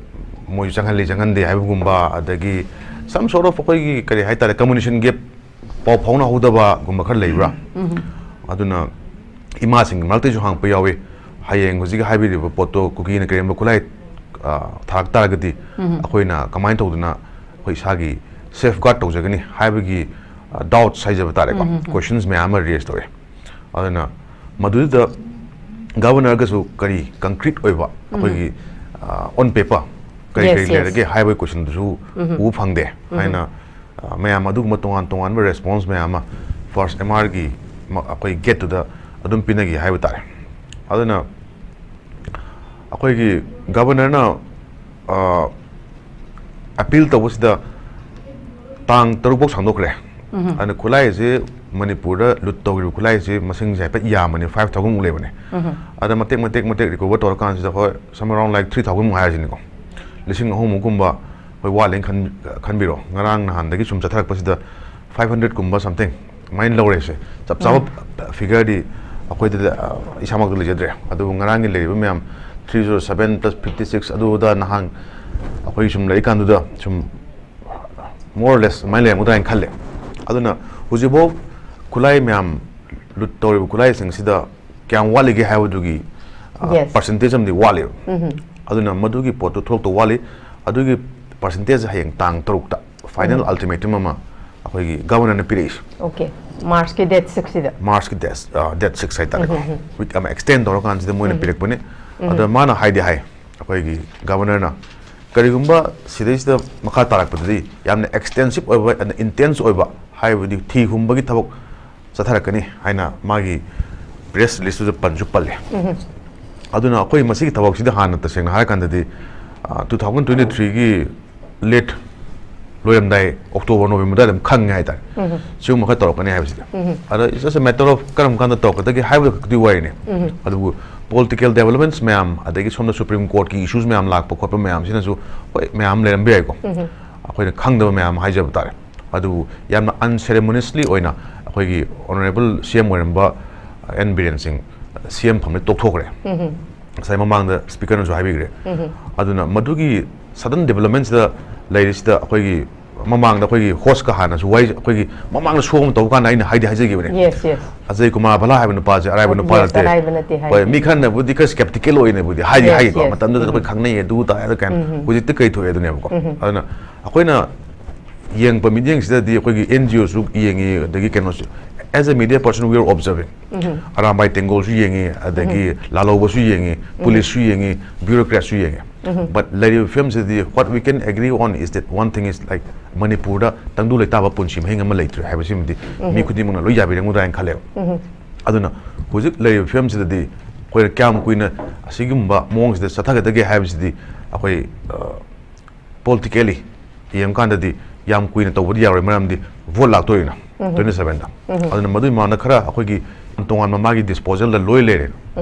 ꯃꯣꯏ ꯆꯪꯍꯜꯂꯤ ꯆꯪꯍꯟꯗꯦ ꯍꯥꯏꯕꯒꯨꯝꯕ, ꯑꯗꯒꯤ some sort of ꯑꯩꯈꯣꯏꯒꯤ ꯀꯔꯤ ꯍꯥꯏꯇꯥꯔꯦ, communication gap, ꯄꯥꯎ ꯐꯥꯎꯅꯍꯧꯗꯕꯒꯨꯝꯕ ꯈꯔ ꯂꯩꯕ꯭ꯔꯥ? ꯎꯝꯍꯨꯝ꯫ ꯑꯗꯨꯅ ꯏꯃꯥꯁꯤꯡꯒꯤ ꯃꯔꯛꯇꯩꯁꯨ ꯍꯪꯉꯛꯄ ꯌꯥꯎꯋꯤ꯫ ꯍꯌꯦꯡ ꯍꯧꯖꯤꯛꯀꯤ ꯍꯥꯏꯕꯤꯔꯤꯕ ꯄꯣꯠꯇꯣ ꯀꯨꯀꯤꯅ ꯀꯔꯤꯒꯨꯝꯕ ꯈꯨꯠꯂꯥꯏ, ꯑ, ꯊꯥꯔꯛ ꯇꯥꯔꯒꯗꯤ ꯎꯝꯍꯨꯝ꯫ ꯑꯩꯈꯣꯏꯅ ꯀꯃꯥꯏꯅ ꯇꯧꯗꯅ ꯑꯩꯈꯣꯏ ꯏꯁꯥꯒꯤ safeguard ꯇꯧꯖꯒꯅꯤ ꯍꯥꯏꯕꯒꯤ, ꯑ, doubts ꯍꯥꯏꯖꯕ ꯇꯥꯔꯦꯀꯣ, ꯎꯝꯍꯨꯝ꯫ Questions ꯃꯌꯥꯝ ꯑꯃ raise ꯇꯧꯋꯦ꯫ ꯑꯗꯨꯅ ꯃꯗꯨꯗ governorꯒꯁꯨ ꯀꯔꯤ concrete ꯑꯣꯏꯕ ꯎꯝꯍꯨꯝ꯫ ꯑꯩꯈꯣꯏꯒꯤ, ꯑ, on paper ꯀꯔꯤ Yes, ꯀꯔꯤ yes꯫ ꯂꯩꯔꯒꯦ ꯍꯥꯏꯕꯒꯤ questionꯗꯨꯁꯨ ꯎꯝꯍꯨꯝ꯫ ꯎꯕ ꯐꯪꯗꯦ ꯎꯝꯍꯨꯝ꯫ ꯍꯥꯏꯅ ꯑ, ꯃꯌꯥꯝ ꯑꯗꯨꯒꯨꯝꯕ ꯇꯣꯉꯥꯟ ꯇꯣꯉꯥꯟꯕ response ꯃꯌꯥꯝ ꯑꯃ first M Rꯒꯤ ꯃ-, ꯑꯩꯈꯣꯏ gateꯇꯨꯗ ꯑꯗꯨꯝ ꯄꯤꯅꯈꯤ ꯍꯥꯏꯕ ꯇꯥꯔꯦ꯫ ꯑꯗꯨꯅ ꯑꯩꯈꯣꯏꯒꯤ governorꯅ, ꯑ, appeal ꯇꯧꯕꯁꯤꯗ ꯇꯥꯡ ꯇꯔꯨꯛ ꯐꯥꯎ ꯁꯥꯡꯗꯣꯛꯈ꯭ꯔꯦ꯫ ꯎꯝꯍꯨꯝ꯫ ꯑꯗꯨꯅ ꯈꯨꯠꯂꯥꯏꯁꯦ ꯃꯅꯤꯄꯨꯔꯗ loot ꯇꯧꯈꯤꯕ ꯈꯨꯠꯂꯥꯏꯁꯦ ꯃꯁꯤꯡꯁꯦ ꯍꯥꯏꯐꯦꯠ ꯌꯥꯝꯕꯅꯦ, five thousandꯃꯨꯛ ꯂꯩꯕꯅꯦ꯫ ꯎꯝꯍꯨꯝ꯫ ꯑꯗ ꯃꯇꯦꯛ ꯃꯇꯦꯛ ꯃꯇꯦꯛ recover ꯇꯧꯔꯀꯥꯟꯁꯤꯗ ꯍꯣꯏ some around like three thousandꯃꯨꯛ ꯍꯥꯏꯔꯁꯤꯅꯦꯀꯣ, ꯂꯤꯁꯤꯡ ꯑꯍꯨꯝꯃꯨꯛꯀꯨꯝꯕ ꯍꯣꯏ, ꯋꯥꯠꯂꯦꯅ ꯈꯟ-, ꯈꯟꯕꯤꯔꯣ꯫ ꯉꯔꯥꯡ ꯅꯍꯥꯟꯗꯒꯤ ꯁꯨꯝ ꯆꯠꯊꯔꯛꯄꯁꯤꯗ five hundred ꯀꯨꯝꯕ something ꯑꯗꯨꯃꯥꯏꯅ ꯂꯧꯔꯦꯁꯦ꯫ ꯆꯞ ꯆꯥꯕ figure ꯗꯤ ꯑꯩꯈꯣꯏꯗ, ꯑ, ꯏꯁꯥꯃꯛꯇ ꯂꯩꯖꯗ꯭ꯔꯦ꯫ ꯑꯗꯨꯕꯨ ꯉꯔꯥꯡꯒꯤ ꯂꯩꯔꯤꯕ ꯃꯌꯥꯝ three zero seven plus fifty six ꯑꯗꯨꯗ ꯅꯍꯥꯟ ꯑꯩꯈꯣꯏ ꯁꯨꯝ ꯂꯩꯔꯤꯀꯥꯟꯗꯨꯗ ꯁꯨꯝ more or less ꯑꯗꯨꯃꯥꯏꯅ ꯂꯩꯔꯝꯒꯗ꯭ꯔꯥ ꯍꯥꯏꯅ ꯈꯜꯂꯦ꯫ ꯑꯗꯨꯅ ꯍꯧꯖꯤꯛꯐꯥꯎ ꯈꯨꯠꯂꯥꯏ ꯃꯌꯥꯝ ꯂꯨꯠ ꯇꯧꯔꯤꯕ ꯈꯨꯠꯂꯥꯏꯁꯤꯡꯁꯤꯗ ꯀꯌꯥꯝ ꯋꯥꯠꯂꯤꯒꯦ ꯍꯥꯏꯕꯗꯨꯒꯤ, ꯑ, Yes. percentage ꯑꯃꯗꯤ ꯋꯥꯠꯂꯤꯕ꯫ ꯑꯗꯨꯅ ꯃꯗꯨꯒꯤ ꯄꯣꯠꯇꯨ ꯊꯣꯛꯂꯛꯇꯧ ꯋꯥꯠꯂꯤ꯫ ꯑꯗꯨꯒꯤ percentage ꯍꯌꯦꯡ ꯇꯥꯡ ꯇꯔꯨꯛꯇ final ultimatum ꯑꯃ ꯑꯩꯈꯣꯏꯒꯤ governor ꯅ ꯄꯤꯔꯛꯏꯁꯦ꯫ Okay, March ꯀꯤ date six ꯁꯤꯗ꯫ March ꯀꯤ date, ꯑ, date six ꯍꯥꯏꯇꯥꯔꯦꯀꯣ꯫ Week ꯑꯃ extend ꯇꯧꯔꯀꯥꯟꯁꯤꯗ ꯃꯣꯏꯅ ꯄꯤꯔꯛꯄꯅꯤ꯫ ꯑꯗ ꯃꯥꯅ ꯍꯥꯏꯗꯤ ꯍꯥꯏ, ꯑꯩꯈꯣꯏꯒꯤ governor ꯅ, ꯀꯔꯤꯒꯨꯝꯕ ꯁꯤꯗꯩꯁꯤꯗ ꯃꯈꯥ ꯇꯥꯔꯛꯄꯗꯗꯤ ꯌꯥꯝꯅ extensive ꯑꯣꯏꯕ and intense ꯑꯣꯏꯕ, ꯍꯥꯏꯕꯗꯤ ꯊꯤ ꯍꯨꯝꯕꯒꯤ ꯊꯕꯛ ꯆꯠꯊꯔꯛꯀꯅꯤ ꯍꯥꯏꯅ ꯃꯥꯒꯤ press release ꯇꯨꯗ ꯄꯟꯁꯨ ꯄꯜꯂꯦ꯫ ꯑꯗꯨꯅ ꯑꯩꯈꯣꯏ ꯃꯁꯤꯒꯤ ꯊꯕꯛꯁꯤꯗ ꯍꯥꯟꯅ ꯇꯁꯦꯡꯅ ꯍꯥꯏꯔꯀꯥꯟꯗꯗꯤ, ꯑ, two thousand twenty three ꯒꯤ late ꯂꯣꯏꯔꯝꯗꯥꯏ, October, November ꯑꯗꯨꯋꯥꯏꯗ ꯑꯗꯨꯝ ꯈꯪꯉꯦ ꯍꯥꯏꯇꯥꯔꯦ꯫ ꯁꯤꯒꯨꯝꯕ ꯈꯔ ꯇꯧꯔꯛꯀꯅꯤ ꯍꯥꯏꯕꯁꯤꯗꯤ꯫ ꯑꯗ it's just a matter of ꯀꯔꯝ ꯀꯥꯟꯗ ꯇꯧꯔꯛꯀꯗꯒꯦ ꯍꯥꯏꯕꯗꯨ ꯈꯛꯇꯤ ꯋꯥꯔꯤꯅꯤ꯫ ꯑꯗꯨꯕꯨ political developments ꯃꯌꯥꯝ, ꯑꯗꯒꯤ ꯁꯣꯝꯗ Supreme Court ꯀꯤ issues ꯃꯌꯥꯝ ꯂꯥꯛꯄ ꯈꯣꯠꯄ ꯃꯌꯥꯝꯁꯤꯅꯁꯨ, ꯍꯣꯏ, ꯃꯌꯥꯝ ꯂꯩꯔꯝꯕ ꯌꯥꯏꯀꯣ꯫ ꯑꯩꯈꯣꯏꯅ ꯈꯪꯗꯕ ꯃꯌꯥꯝ ꯍꯥꯏꯖꯕ ꯇꯥꯔꯦ꯫ ꯑꯗꯨꯕꯨ ꯌꯥꯝꯅ unceremoniously ꯑꯣꯏꯅ ꯑꯩꯈꯣꯏꯒꯤ honourable C M ꯑꯣꯏꯔꯝꯕ N ꯕꯤꯔꯦꯟ ꯁꯤꯡ C M ꯐꯝꯗ ꯇꯣꯛꯊꯣꯛꯈ꯭ꯔꯦ꯫ ꯉꯁꯥꯏ ꯃꯃꯥꯡꯗ speaker ꯅꯁꯨ ꯍꯥꯏꯕꯤꯈ꯭ꯔꯦ꯫ ꯑꯗꯨꯅ ꯃꯗꯨꯒꯤ sudden development ꯁꯤꯗ ꯂꯩꯔꯤꯁꯤꯗ ꯑꯩꯈꯣꯏꯒꯤ ꯃꯃꯥꯡꯗ ꯑꯩꯈꯣꯏꯒꯤ host ꯀ ꯍꯥꯟꯅꯁꯨ ꯋꯥꯔꯤ, ꯑꯩꯈꯣꯏꯒꯤ ꯃꯃꯥꯡꯗ show ꯑꯃ ꯇꯧꯕ ꯀꯥꯟꯗ ꯑꯩꯅ ꯍꯥꯏꯗꯤ ꯍꯥꯏꯖꯈꯤꯕꯅꯦ꯫ Yes, yes. ꯑꯖꯌ ꯀꯨꯃꯥꯔ ꯚꯂꯥ ꯍꯥꯏꯕ ꯅꯨꯄꯥꯁꯦ ꯑꯔꯥꯏꯕ ꯅꯨꯄꯥ Yes, ꯅꯠꯇꯦ꯫ ꯑꯔꯥꯏꯕ ꯅꯠꯇꯦ ꯍꯥꯏ꯫ ꯍꯣꯏ, ꯃꯤ ꯈꯔꯅꯕꯨꯗꯤ ꯈꯔ skeptical ꯑꯣꯏꯅꯕꯨꯗꯤ ꯍꯥꯏꯗꯤ Yes, ꯍꯥꯏꯀꯣ꯫ yes. ꯃꯇꯝꯗꯨꯗ ꯑꯩꯈꯣꯏ ꯈꯪꯅꯩꯌꯦ, ꯑꯗꯨ ꯇꯥꯏ, ꯑꯗꯨ ꯀꯥꯏꯅ꯫ ꯍꯧꯖꯤꯛꯇꯤ ꯀꯩ ꯊꯣꯛꯑꯦ ꯑꯗꯨꯅꯦꯕꯀꯣ꯫ ꯑꯗꯨꯅ ꯑꯩꯈꯣꯏꯅ ꯌꯦꯡꯕ ꯃꯤꯠꯌꯦꯡꯁꯤꯗꯗꯤ ꯑꯩꯈꯣꯏꯒꯤ N G O ꯁꯨ ꯌꯦꯡꯉꯤ, ꯑꯗꯒꯤ ꯀꯩꯅꯣꯁꯨ, as a media person we are observing꯫ Arambai ꯇꯦꯡꯒꯣꯜꯁꯨ ꯌꯦꯡꯉꯤ, ꯑꯗꯒꯤ ꯂꯥꯜꯍꯧꯕꯁꯨ ꯌꯦꯡꯉꯤ, police ꯁꯨ ꯌꯦꯡꯉꯤ, bureaucrat ꯁꯨ ꯌꯦꯡꯉꯤ꯫ But ꯂꯩꯔꯤꯕ ꯐꯤꯕꯝꯁꯤꯗꯗꯤ what we can agree on is that one thing is, like, ꯃꯅꯤꯄꯨꯔꯗ ꯇꯪꯗꯨ ꯂꯩꯇꯥꯕ ꯄꯨꯟꯁꯤ ꯃꯍꯤꯡ ꯑꯃ ꯂꯩꯇ꯭ꯔꯦ ꯍꯥꯏꯕꯁꯤꯃꯗꯤ ꯃꯤ ꯈꯨꯗꯤꯡꯃꯛꯅ ꯂꯣꯏ ꯌꯥꯕꯤꯔꯝꯒꯗ꯭ꯔꯥ ꯍꯥꯏꯅ ꯈꯜꯂꯦꯕ꯫ ꯑꯗꯨꯅ ꯍꯧꯖꯤꯛ ꯂꯩꯔꯤꯕ ꯐꯤꯕꯝꯁꯤꯗꯗꯤ ꯑꯩꯈꯣꯏꯅ ꯀꯌꯥꯝ ꯀꯨꯏꯅ ꯑꯁꯤꯒꯨꯝꯕ ꯃꯑꯣꯡꯁꯤꯗ ꯆꯠꯊꯒꯗꯒꯦ ꯍꯥꯏꯕꯁꯤꯗꯤ ꯑꯩꯈꯣꯏ, ꯑ, politically ꯌꯦꯡꯕꯀꯥꯟꯗꯗꯤ ꯌꯥꯝ ꯀꯨꯏꯅ ꯇꯧꯕꯗꯤ ꯌꯥꯔꯣꯏ, ꯃꯔꯝꯗꯤ vote ꯂꯥꯛꯇꯣꯏꯅ twenty seven ꯗ꯫ ꯑꯗꯨꯅ ꯃꯗꯨꯒꯤ ꯃꯃꯥꯡꯗ ꯈꯔ ꯑꯩꯈꯣꯏꯒꯤ ꯇꯣꯉꯥꯟꯕ ꯃꯥꯒꯤ disposal ꯗ ꯂꯣꯏ ꯂꯩꯔꯦ꯫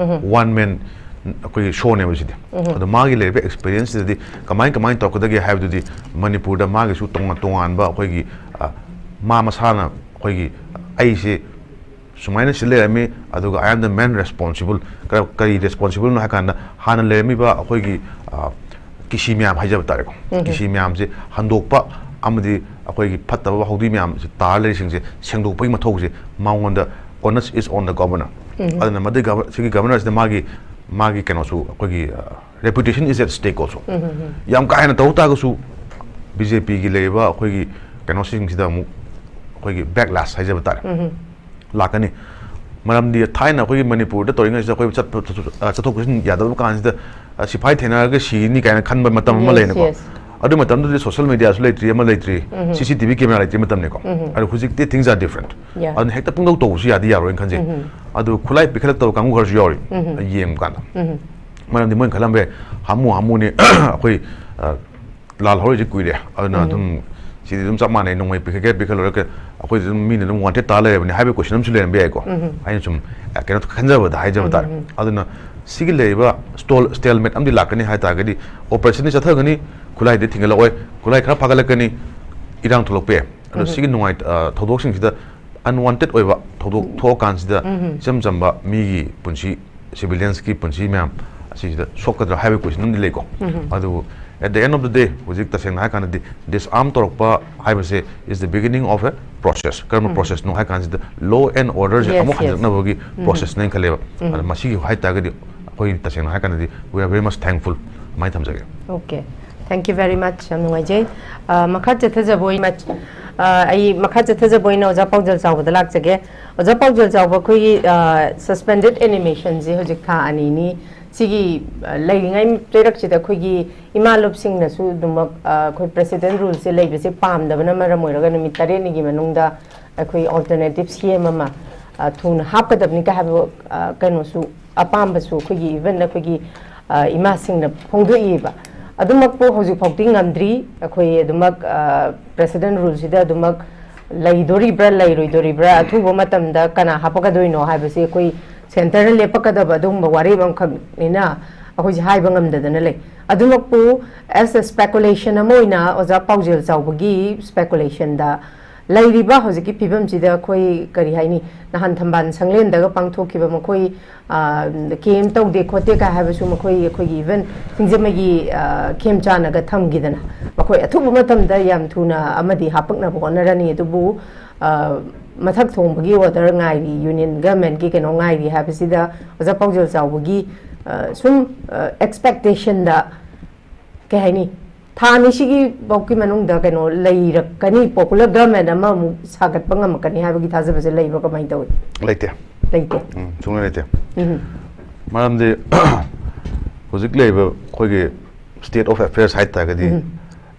One man ꯑꯩꯈꯣꯏꯒꯤ ꯁꯣꯅꯦꯕ ꯁꯤꯗꯤ꯫ ꯑꯗꯣ ꯃꯥꯒꯤ ꯂꯩꯔꯤꯕ ꯑꯦꯛꯁꯄꯤꯔꯤꯌꯦꯟꯁꯁꯤꯗꯗꯤ ꯀꯃꯥꯏ ꯀꯃꯥꯏꯅ ꯇꯧꯔꯛꯀꯗꯒꯦ ꯍꯥꯏꯕꯗꯨꯗꯤ ꯃꯅꯤꯄꯨꯔꯗ ꯃꯥꯒꯤꯁꯨ ꯇꯣꯉꯥꯟ ꯇꯣꯉꯥꯟꯕ ꯑꯩꯈꯣꯏꯒꯤ, ꯑ, ꯃꯥ ꯃꯁꯥꯅ ꯑꯩꯈꯣꯏꯒꯤ, ꯑꯩꯁꯦ ꯁꯨꯃꯥꯏꯅ ꯁꯤ ꯂꯩꯔꯝꯃꯤ, ꯑꯗꯨꯒ I am the main responsible꯫ ꯀ-, ꯀꯔꯤ ꯔꯦꯁꯄꯣꯟꯁꯤꯕꯜꯅꯣ ꯍꯥꯏ ꯀꯥꯟꯗ, ꯍꯥꯟꯅ ꯂꯩꯔꯝꯃꯤꯕ ꯑꯩꯈꯣꯏꯒꯤ, ꯑ, ꯀꯤꯁꯤ ꯃꯌꯥꯝ ꯍꯥꯏꯖꯕ ꯇꯥꯔꯦꯀꯣ, ꯀꯤꯁꯤ ꯃꯌꯥꯝꯁꯦ ꯍꯟꯗꯣꯛꯄ ꯑꯃꯗꯤ ꯑꯩꯈꯣꯏꯒꯤ ꯐꯠꯇꯕ ꯍꯥꯎꯗꯤ ꯃꯌꯥꯝꯁꯦ ꯇꯥꯔ ꯂꯩꯔꯤꯁꯤꯡꯁꯦ ꯁꯦꯡꯗꯣꯛꯄꯒꯤ ꯃꯊꯧꯁꯦ ꯃꯉꯣꯟꯗ, onus is on the governor꯫ ꯑꯗꯨꯅ ꯃꯗꯨꯒꯤ gov-, ꯁꯤꯒꯤ ꯒꯕꯔꯅꯔꯁꯤꯗ ꯃꯥꯒꯤ, ꯃꯥꯒꯤ ꯀꯩꯅꯣꯁꯨ, ꯑꯩꯈꯣꯏꯒꯤ, ꯑ, reputation is at stake also꯫ ꯌꯥꯝ ꯀꯥ ꯍꯦꯟꯅ ꯇꯧ ꯇꯥꯔꯒꯁꯨ ꯕꯤ ꯖꯦ ꯄꯤꯒꯤ ꯂꯩꯔꯤꯕ ꯑꯩꯈꯣꯏꯒꯤ ꯀꯩꯅꯣꯁꯤꯡꯁꯤꯗ ꯑꯃꯨꯛ ꯑꯩꯈꯣꯏꯒꯤ backlash ꯍꯥꯏꯖꯕ ꯇꯥꯔꯦ, ꯂꯥꯛꯀꯅꯤ꯫ ꯃꯔꯝꯗꯤ ꯊꯥꯏꯅ ꯑꯩꯈꯣꯏꯒꯤ ꯃꯅꯤꯄꯨꯔꯗ ꯇꯧꯔꯤꯉꯩꯁꯤꯗ ꯑꯩꯈꯣꯏ ꯆꯠꯄ, ꯆꯠꯊꯣꯛ, ꯑ, ꯆꯠꯊꯣꯛ ꯆꯠꯁꯤꯟ ꯌꯥꯗꯕ ꯀꯥꯟꯁꯤꯗ, ꯑ, ꯁꯤꯐꯥꯏ ꯊꯦꯡꯅꯔꯒ ꯁꯤꯅꯤ ꯀꯥꯏꯅ ꯈꯟꯕ ꯃꯇꯝ ꯑꯃ ꯂꯩꯅꯀꯣ꯫ ꯑꯗꯨ ꯃꯇꯝꯗꯨꯗꯤ ꯁꯣꯁꯤꯌꯦꯜ ꯃꯦꯗꯤꯌꯥꯁꯨ ꯂꯩꯇ꯭ꯔꯤ, ꯑꯃ ꯂꯩꯇ꯭ꯔꯤ, ꯁꯤ ꯁꯤ ꯇꯤ ꯚꯤ ꯀꯦꯃꯦꯔꯥ ꯂꯩꯇ꯭ꯔꯤ ꯃꯇꯝꯅꯤꯀꯣ꯫ ꯑꯗꯣ ꯍꯧꯖꯤꯛꯇꯤ things are different꯫ ꯑꯗꯨꯅ ꯍꯦꯛꯇ ꯄꯨꯡꯇꯧ ꯇꯧꯕꯁꯨ ꯌꯥꯗꯤ ꯌꯥꯔꯣꯏꯅ ꯈꯟꯖꯩ꯫ ꯑꯗꯨ ꯈꯨꯠꯂꯥꯏ ꯄꯤꯈꯠꯂꯛꯇꯕ ꯀꯥꯡꯕꯨ ꯈꯔꯁꯨ ꯌꯥꯎꯔꯤ, ꯌꯦꯡꯕ ꯀꯥꯟꯗ꯫ ꯃꯔꯝꯗꯤ ꯃꯣꯏꯅ ꯈꯜꯂꯝꯕ ꯌꯥꯏ, "ꯍꯥꯃꯨ ꯍꯥꯃꯨꯅꯤ, ꯑꯩꯈꯣꯏ, ꯑ, ꯂꯥꯜ ꯍꯧꯔꯛꯏꯁꯦ ꯀꯨꯏꯔꯦ, ꯑꯗꯨꯅ ꯑꯗꯨꯝ ꯁꯤꯗꯤ ꯑꯗꯨꯝ ꯆꯞ ꯃꯥꯟꯅꯩ, ꯅꯣꯡꯃꯩ ꯄꯤꯈꯠꯀꯦ ꯄꯤꯈꯠꯂꯨꯔꯒ ꯑꯩꯈꯣꯏꯗꯤ ꯑꯗꯨꯝ, ꯃꯤꯅ ꯑꯗꯨꯝ wanted ꯇꯥ ꯂꯩꯔꯕꯅꯤ" ꯍꯥꯏꯕꯒꯤ ꯀꯣꯏꯁꯟ ꯑꯃꯁꯨ ꯂꯩꯔꯝꯕ ꯌꯥꯏꯀꯣ꯫ ꯑꯩꯅ ꯁꯨꯝ, ꯑ, ꯀꯩꯅꯣ ꯈꯟꯖꯕꯗ ꯍꯥꯏꯖꯕ ꯇꯥꯔꯦ꯫ ꯑꯗꯨꯅ ꯁꯤꯒꯤ ꯂꯩꯔꯤꯕ ꯁ꯭ꯇꯣꯜ, stalemate ꯑꯃꯗꯤ ꯂꯥꯛꯀꯅꯤ ꯍꯥꯏ ꯇꯥꯔꯒꯗꯤ, ꯑꯣꯄꯔꯦꯁꯟꯗꯤ ꯆꯠꯊꯒꯅꯤ, ꯈꯨꯠꯂꯥꯏꯗꯤ ꯊꯤꯡꯒꯠꯂꯛꯑꯣꯏ, ꯈꯨꯠꯂꯥꯏ ꯈꯔ ꯐꯥꯒꯠꯂꯛꯀꯅꯤ, ꯏꯔꯥꯡ ꯊꯣꯛꯂꯛꯄ ꯌꯥꯏ꯫ ꯑꯗꯣ ꯁꯤꯒꯤ ꯅꯨꯡꯉꯥꯏ-, ꯑ, ꯊꯧꯗꯣꯛꯁꯤꯡꯁꯤꯗ unwanted ꯑꯣꯏꯕ ꯊꯧꯗꯣꯛ ꯊꯣꯛꯑꯀꯥꯟꯁꯤꯗ, ꯏꯆꯝ ꯆꯝꯕ ꯃꯤꯒꯤ ꯄꯨꯟꯁꯤ, civiliansꯀꯤ ꯄꯨꯟꯁꯤ ꯃꯌꯥꯝ ꯑꯁꯤꯁꯤꯗ ꯁꯣꯛꯀꯗ꯭ꯔꯥ ꯍꯥꯏꯕꯒꯤ ꯀꯣꯏꯁꯟ ꯑꯃꯗꯤ ꯂꯩꯀꯣ꯫ ꯑꯗꯨꯕꯨ at the end of the day, ꯍꯧꯖꯤꯛ ꯇꯁꯦꯡꯅ ꯍꯥꯏ ꯀꯥꯟꯗꯗꯤ, disarm ꯇꯧꯔꯛꯄ ꯍꯥꯏꯕꯁꯦ is the beginning of a process꯫ ꯀꯔꯝꯕ ꯄ꯭ꯔꯣꯁꯦꯁꯅꯣ ꯍꯥꯏ ꯀꯥꯟꯁꯤꯗ, law and orderꯁꯦ ꯑꯃꯨꯛ ꯍꯟꯖꯤꯜꯂꯛꯅꯕꯒꯤ ꯄ꯭ꯔꯣꯁꯦꯁꯅꯦꯅ ꯈꯜꯂꯦꯕ꯫ ꯑꯗꯣ ꯃꯁꯤꯒꯤ ꯍꯥꯏ ꯇꯥꯔꯒꯗꯤ, ꯑꯩꯈꯣꯏ ꯇꯁꯦꯡꯅ ꯍꯥꯏ ꯀꯥꯟꯗꯗꯤ, we are very much thankful꯫ ꯑꯗꯨꯃꯥꯏꯅ ꯊꯝꯖꯒꯦ꯫ Okay, thank you very much, ꯌꯥꯝ ꯅꯨꯡꯉꯥꯏꯖꯩ꯫ ꯑ, ꯃꯈꯥ ꯆꯠꯊꯖꯕ ꯑꯣꯏꯅ, ꯑ, ꯑꯩ ꯃꯈꯥ ꯆꯠꯊꯖꯕ ꯑꯣꯏꯅ ꯑꯣꯖꯥ ꯄꯥꯎꯖꯦꯜ ꯆꯥꯎꯕꯗ ꯂꯥꯛꯆꯒꯦ꯫ ꯑꯣꯖꯥ ꯄꯥꯎꯖꯦꯜ ꯆꯥꯎꯕ, ꯑꯩꯈꯣꯏꯒꯤ, ꯑ, suspended animationꯁꯦ ꯍꯧꯖꯤꯛ ꯊꯥ ꯑꯅꯤꯅꯤ꯫ ꯁꯤꯒꯤ, ꯑ, ꯂꯩꯔꯤꯉꯩ ꯆꯩꯔꯛꯁꯤꯗ ꯑꯩꯈꯣꯏꯒꯤ ꯏꯃꯥ ꯂꯨꯞꯁꯤꯡꯅꯁꯨ ꯑꯗꯨꯃꯛ, ꯑ, ꯑꯩꯈꯣꯏ president ruleꯁꯦ ꯂꯩꯕꯁꯦ ꯄꯥꯝꯗꯕꯅ ꯃꯔꯝ ꯑꯣꯏꯔꯒ ꯅꯨꯃꯤꯠ ꯇꯔꯦꯠꯅꯤꯒꯤ ꯃꯅꯨꯡꯗ ꯑꯩꯈꯣꯏ alternative C M ꯑꯃ, ꯑ, ꯊꯨꯅ ꯍꯥꯞꯀꯗꯕꯅꯤ ꯀ ꯍꯥꯏꯕ, ꯑ, ꯀꯩꯅꯣꯁꯨ, ꯑꯄꯥꯝꯕꯁꯨ ꯑꯩꯈꯣꯏꯒꯤ even ꯑꯩꯈꯣꯏꯒꯤ, ꯑ, ꯏꯃꯥꯁꯤꯡꯅ ꯐꯣꯡꯗꯣꯛꯏꯕ꯫ ꯑꯗꯨꯃꯛꯄꯨ ꯍꯧꯖꯤꯛ ꯐꯥꯎꯗꯤ ꯉꯝꯗ꯭ꯔꯤ꯫ ꯑꯩꯈꯣꯏ ꯑꯗꯨꯃꯛ, ꯑ, president ruleꯁꯤꯗ ꯑꯗꯨꯃꯛ ꯂꯩꯗꯣꯔꯤꯕ꯭ꯔꯥ, ꯂꯩꯔꯣꯏꯗꯣꯔꯤꯕ꯭ꯔꯥ, ꯑꯊꯨꯕ ꯃꯇꯝꯗ ꯀꯅꯥ ꯍꯥꯞꯄꯛꯀꯗꯣꯏꯅꯣ ꯍꯥꯏꯕꯁꯤ ꯑꯩꯈꯣꯏ ꯁꯦꯟꯇꯔꯅ ꯂꯦꯞꯄꯛꯀꯗꯕ ꯑꯗꯨꯒꯨꯝꯕ ꯋꯥꯔꯦꯞ ꯑꯃꯈꯛꯅꯤꯅ ꯑꯩꯈꯣꯏꯁꯦ ꯍꯥꯏꯕ ꯉꯝꯗꯗꯅ ꯂꯩ꯫ ꯑꯗꯨꯃꯛꯄꯨ as a speculation ꯑꯃ ꯑꯣꯏꯅ ꯑꯣꯖꯥ ꯄꯥꯎꯖꯦꯜ ꯆꯥꯎꯕꯒꯤ ꯁ꯭ꯄꯦꯀꯨꯂꯦꯁꯟꯗ ꯂꯩꯔꯤꯕ ꯍꯧꯖꯤꯛꯀꯤ ꯐꯤꯕꯝꯁꯤꯗ ꯑꯩꯈꯣꯏ ꯀꯔꯤ ꯍꯥꯏꯅꯤ, ꯅꯍꯥꯟ ꯊꯝꯕꯥꯜ ꯁꯪꯂꯦꯟꯗꯒ ꯄꯥꯡꯊꯣꯛꯈꯤꯕ ꯃꯈꯣꯏ ꯀꯦꯝ ꯇꯧꯗꯦ ꯈꯣꯠꯇꯦ ꯀꯥꯏ ꯍꯥꯏꯕꯁꯨ ꯃꯈꯣꯏ ꯑꯩꯈꯣꯏꯒꯤ ꯏꯚꯟ ꯁꯤꯡꯖꯃꯩꯒꯤ ꯈꯦꯝꯆꯥꯟꯅꯒ ꯊꯝꯈꯤꯗꯅ ꯃꯈꯣꯏ ꯑꯊꯨꯕ ꯃꯇꯝꯗ ꯌꯥꯝ ꯊꯨꯅ ꯑꯃꯗꯤ ꯍꯥꯄꯛꯅꯕ ꯍꯣꯠꯅꯔꯅꯤ꯫ ꯑꯗꯨꯕꯨ ꯃꯊꯛ ꯊꯣꯡꯕꯒꯤ ꯑꯣꯔꯗꯔ ꯉꯥꯏꯔꯤ, ꯌꯨꯅꯤꯌꯟ ꯒꯃꯦꯟꯒꯤ ꯀꯩꯅꯣ ꯉꯥꯏꯔꯤ ꯍꯥꯏꯕꯁꯤꯗ ꯑꯣꯖꯥ ꯄꯥꯎꯖꯦꯜ ꯆꯥꯎꯕꯒꯤ ꯁꯨꯝ ꯑꯦꯛꯁꯄꯦꯛꯇꯦꯁꯟꯗ ꯀꯩ ꯍꯥꯏꯅꯤ, ꯊꯥ ꯑꯅꯤꯁꯤꯒꯤ ꯐꯥꯎꯒꯤ ꯃꯅꯨꯡꯗ ꯀꯩꯅꯣ ꯂꯩꯔꯛꯀꯅꯤ, ꯄꯣꯄꯨꯂꯔ ꯒꯃꯦꯟ ꯑꯃꯃꯨꯛ ꯁꯥꯒꯠꯄ ꯉꯝꯃꯛꯀꯅꯤ ꯍꯥꯏꯕꯒꯤ ꯊꯥꯖꯕꯁꯦ ꯂꯩꯕ꯭ꯔꯣ, ꯀꯃꯥꯏꯅ ꯇꯧꯏ? ꯂꯩꯇꯦ꯫ ꯂꯩꯇꯦ꯫ ꯎꯝ, ꯁꯨꯡꯂꯩ ꯂꯩꯇꯦ꯫ ꯎꯝ꯫ ꯃꯔꯝꯗꯤ ꯍꯧꯖꯤꯛ ꯂꯩꯔꯤꯕ ꯑꯩꯈꯣꯏꯒꯤ state of affairs ꯍꯥꯏ ꯇꯥꯔꯒꯗꯤ, ꯎꯝ꯫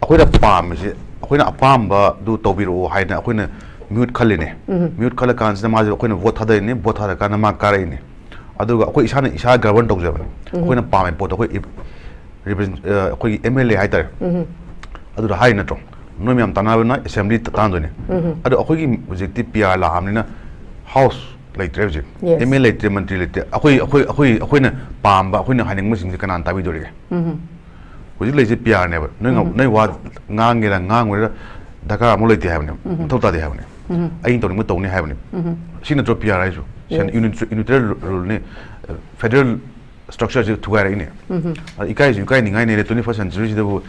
ꯑꯩꯈꯣꯏꯅ ꯄꯥꯝꯃꯤꯁꯤ, ꯑꯩꯈꯣꯏꯅ ꯑꯄꯥꯝꯕꯗꯨ ꯇꯧꯕꯤꯔꯛꯑꯣ ꯍꯥꯏꯅ ꯑꯩꯈꯣꯏꯅ ꯃꯤꯍꯨꯠ ꯈꯜꯂꯤꯅꯦ꯫ ꯎꯝ꯫ ꯃꯤꯍꯨꯠ ꯈꯜꯂ ꯀꯥꯟꯁꯤꯗ ꯃꯥꯁꯦ ꯑꯩꯈꯣꯏꯅ ꯚꯣꯠ ꯊꯥꯗꯔꯤꯅꯦ, ꯚꯣꯠ ꯊꯥꯗꯔ ꯀꯥꯟꯗ ꯃꯥ ꯀꯥꯔꯛꯏꯅꯦ꯫ ꯑꯗꯨꯒ ꯑꯩꯈꯣꯏ ꯏꯁꯥꯅ ꯏꯁꯥ ꯒꯕꯔꯟ ꯇꯧꯖꯕꯅꯦ꯫ ꯎꯝ꯫ ꯑꯩꯈꯣꯏꯅ ꯄꯥꯝꯃꯤ ꯄꯣꯠꯇꯣ ꯑꯩꯈꯣꯏ ꯏ-, represent-, ꯑ, ꯑꯩꯈꯣꯏꯒꯤ ꯑꯦꯝ ꯑꯦꯜ ꯑꯦ ꯍꯥꯏꯇꯥꯔꯦ꯫ ꯎꯝ꯫ ꯑꯗꯨꯗ ꯍꯥꯏꯔꯤ ꯅꯠꯇ꯭ꯔꯣ? ꯅꯣꯏ ꯃꯌꯥꯝ ꯇꯥꯟꯅꯕꯅ ꯑꯦꯁꯦꯝꯕ꯭ꯂꯤ ꯇꯥꯟꯗꯣꯏꯅꯦ꯫ ꯎꯝ꯫ ꯑꯗꯣ ꯑꯩꯈꯣꯏꯒꯤ ꯍꯧꯖꯤꯛꯇꯤ ꯄꯤ ꯑꯥꯔ ꯂꯥꯛꯑꯕꯅꯤꯅ ꯍꯥꯎꯁ ꯂꯩꯇ꯭ꯔꯦ ꯍꯧꯖꯤꯛ꯫ Yes. ꯑꯦꯝ ꯑꯦꯜ ꯂꯩꯇ꯭ꯔꯦ, ꯃꯟꯇ꯭ꯔꯤ ꯂꯩꯇ꯭ꯔꯦ꯫ ꯑꯩꯈꯣꯏ, ꯑꯩꯈꯣꯏ, ꯑꯩꯈꯣꯏ, ꯑꯩꯈꯣꯏꯅ ꯄꯥꯝꯕ, ꯑꯩꯈꯣꯏꯅ ꯍꯥꯏꯅꯤꯡꯕꯁꯤꯡꯁꯦ ꯀꯅꯥꯅ ꯇꯥꯕꯤꯗꯣꯔꯤꯒꯦ? ꯎꯝ꯫ ꯍꯧꯖꯤꯛ ꯂꯩꯔꯤꯁꯦ ꯄꯤ ꯑꯥꯔꯅꯦꯕ꯫ ꯅꯣꯏ ꯉ-, ꯎꯝ꯫ ꯅꯣꯏ ꯋꯥ ꯉꯥꯡꯒꯦꯔꯥ ꯉꯥꯡꯉꯣꯏꯔꯥ ꯗꯔꯀꯥꯔ ꯑꯃꯨꯛ ꯂꯩꯇꯦ ꯍꯥꯏꯕꯅꯦꯕ꯫ ꯎꯝ꯫ ꯃꯊꯧ ꯇꯥꯗꯦ ꯍꯥꯏꯕꯅꯦ꯫ ꯎꯝ꯫ ꯑꯩꯅ ꯇꯧꯅꯤꯡꯕ ꯇꯧꯅꯤ ꯍꯥꯏꯕꯅꯦ꯫ ꯎꯝ꯫ ꯁꯤ ꯅꯠꯇ꯭ꯔꯣ ꯄꯤ ꯑꯥꯔ ꯍꯥꯏꯁꯨ? ꯁꯦꯟ-, Yes. ꯌꯨꯅꯤꯠ-, ꯌꯨꯅꯤꯇꯔꯤ ꯔꯨ-, ꯔꯨꯜꯅꯤ, ꯐꯦꯗꯔꯦꯜ ꯁ꯭ꯇ꯭ꯔꯛꯆꯔꯁꯤ ꯊꯨꯒꯥꯏꯔꯛꯏꯅꯦ꯫ ꯎꯝ꯫ ꯑꯗ ꯏꯀꯥꯏꯁꯨ ꯏꯀꯥꯏꯅꯤꯡꯉꯥꯏꯅꯦ, twenty first centuryꯁꯤꯗꯕꯨ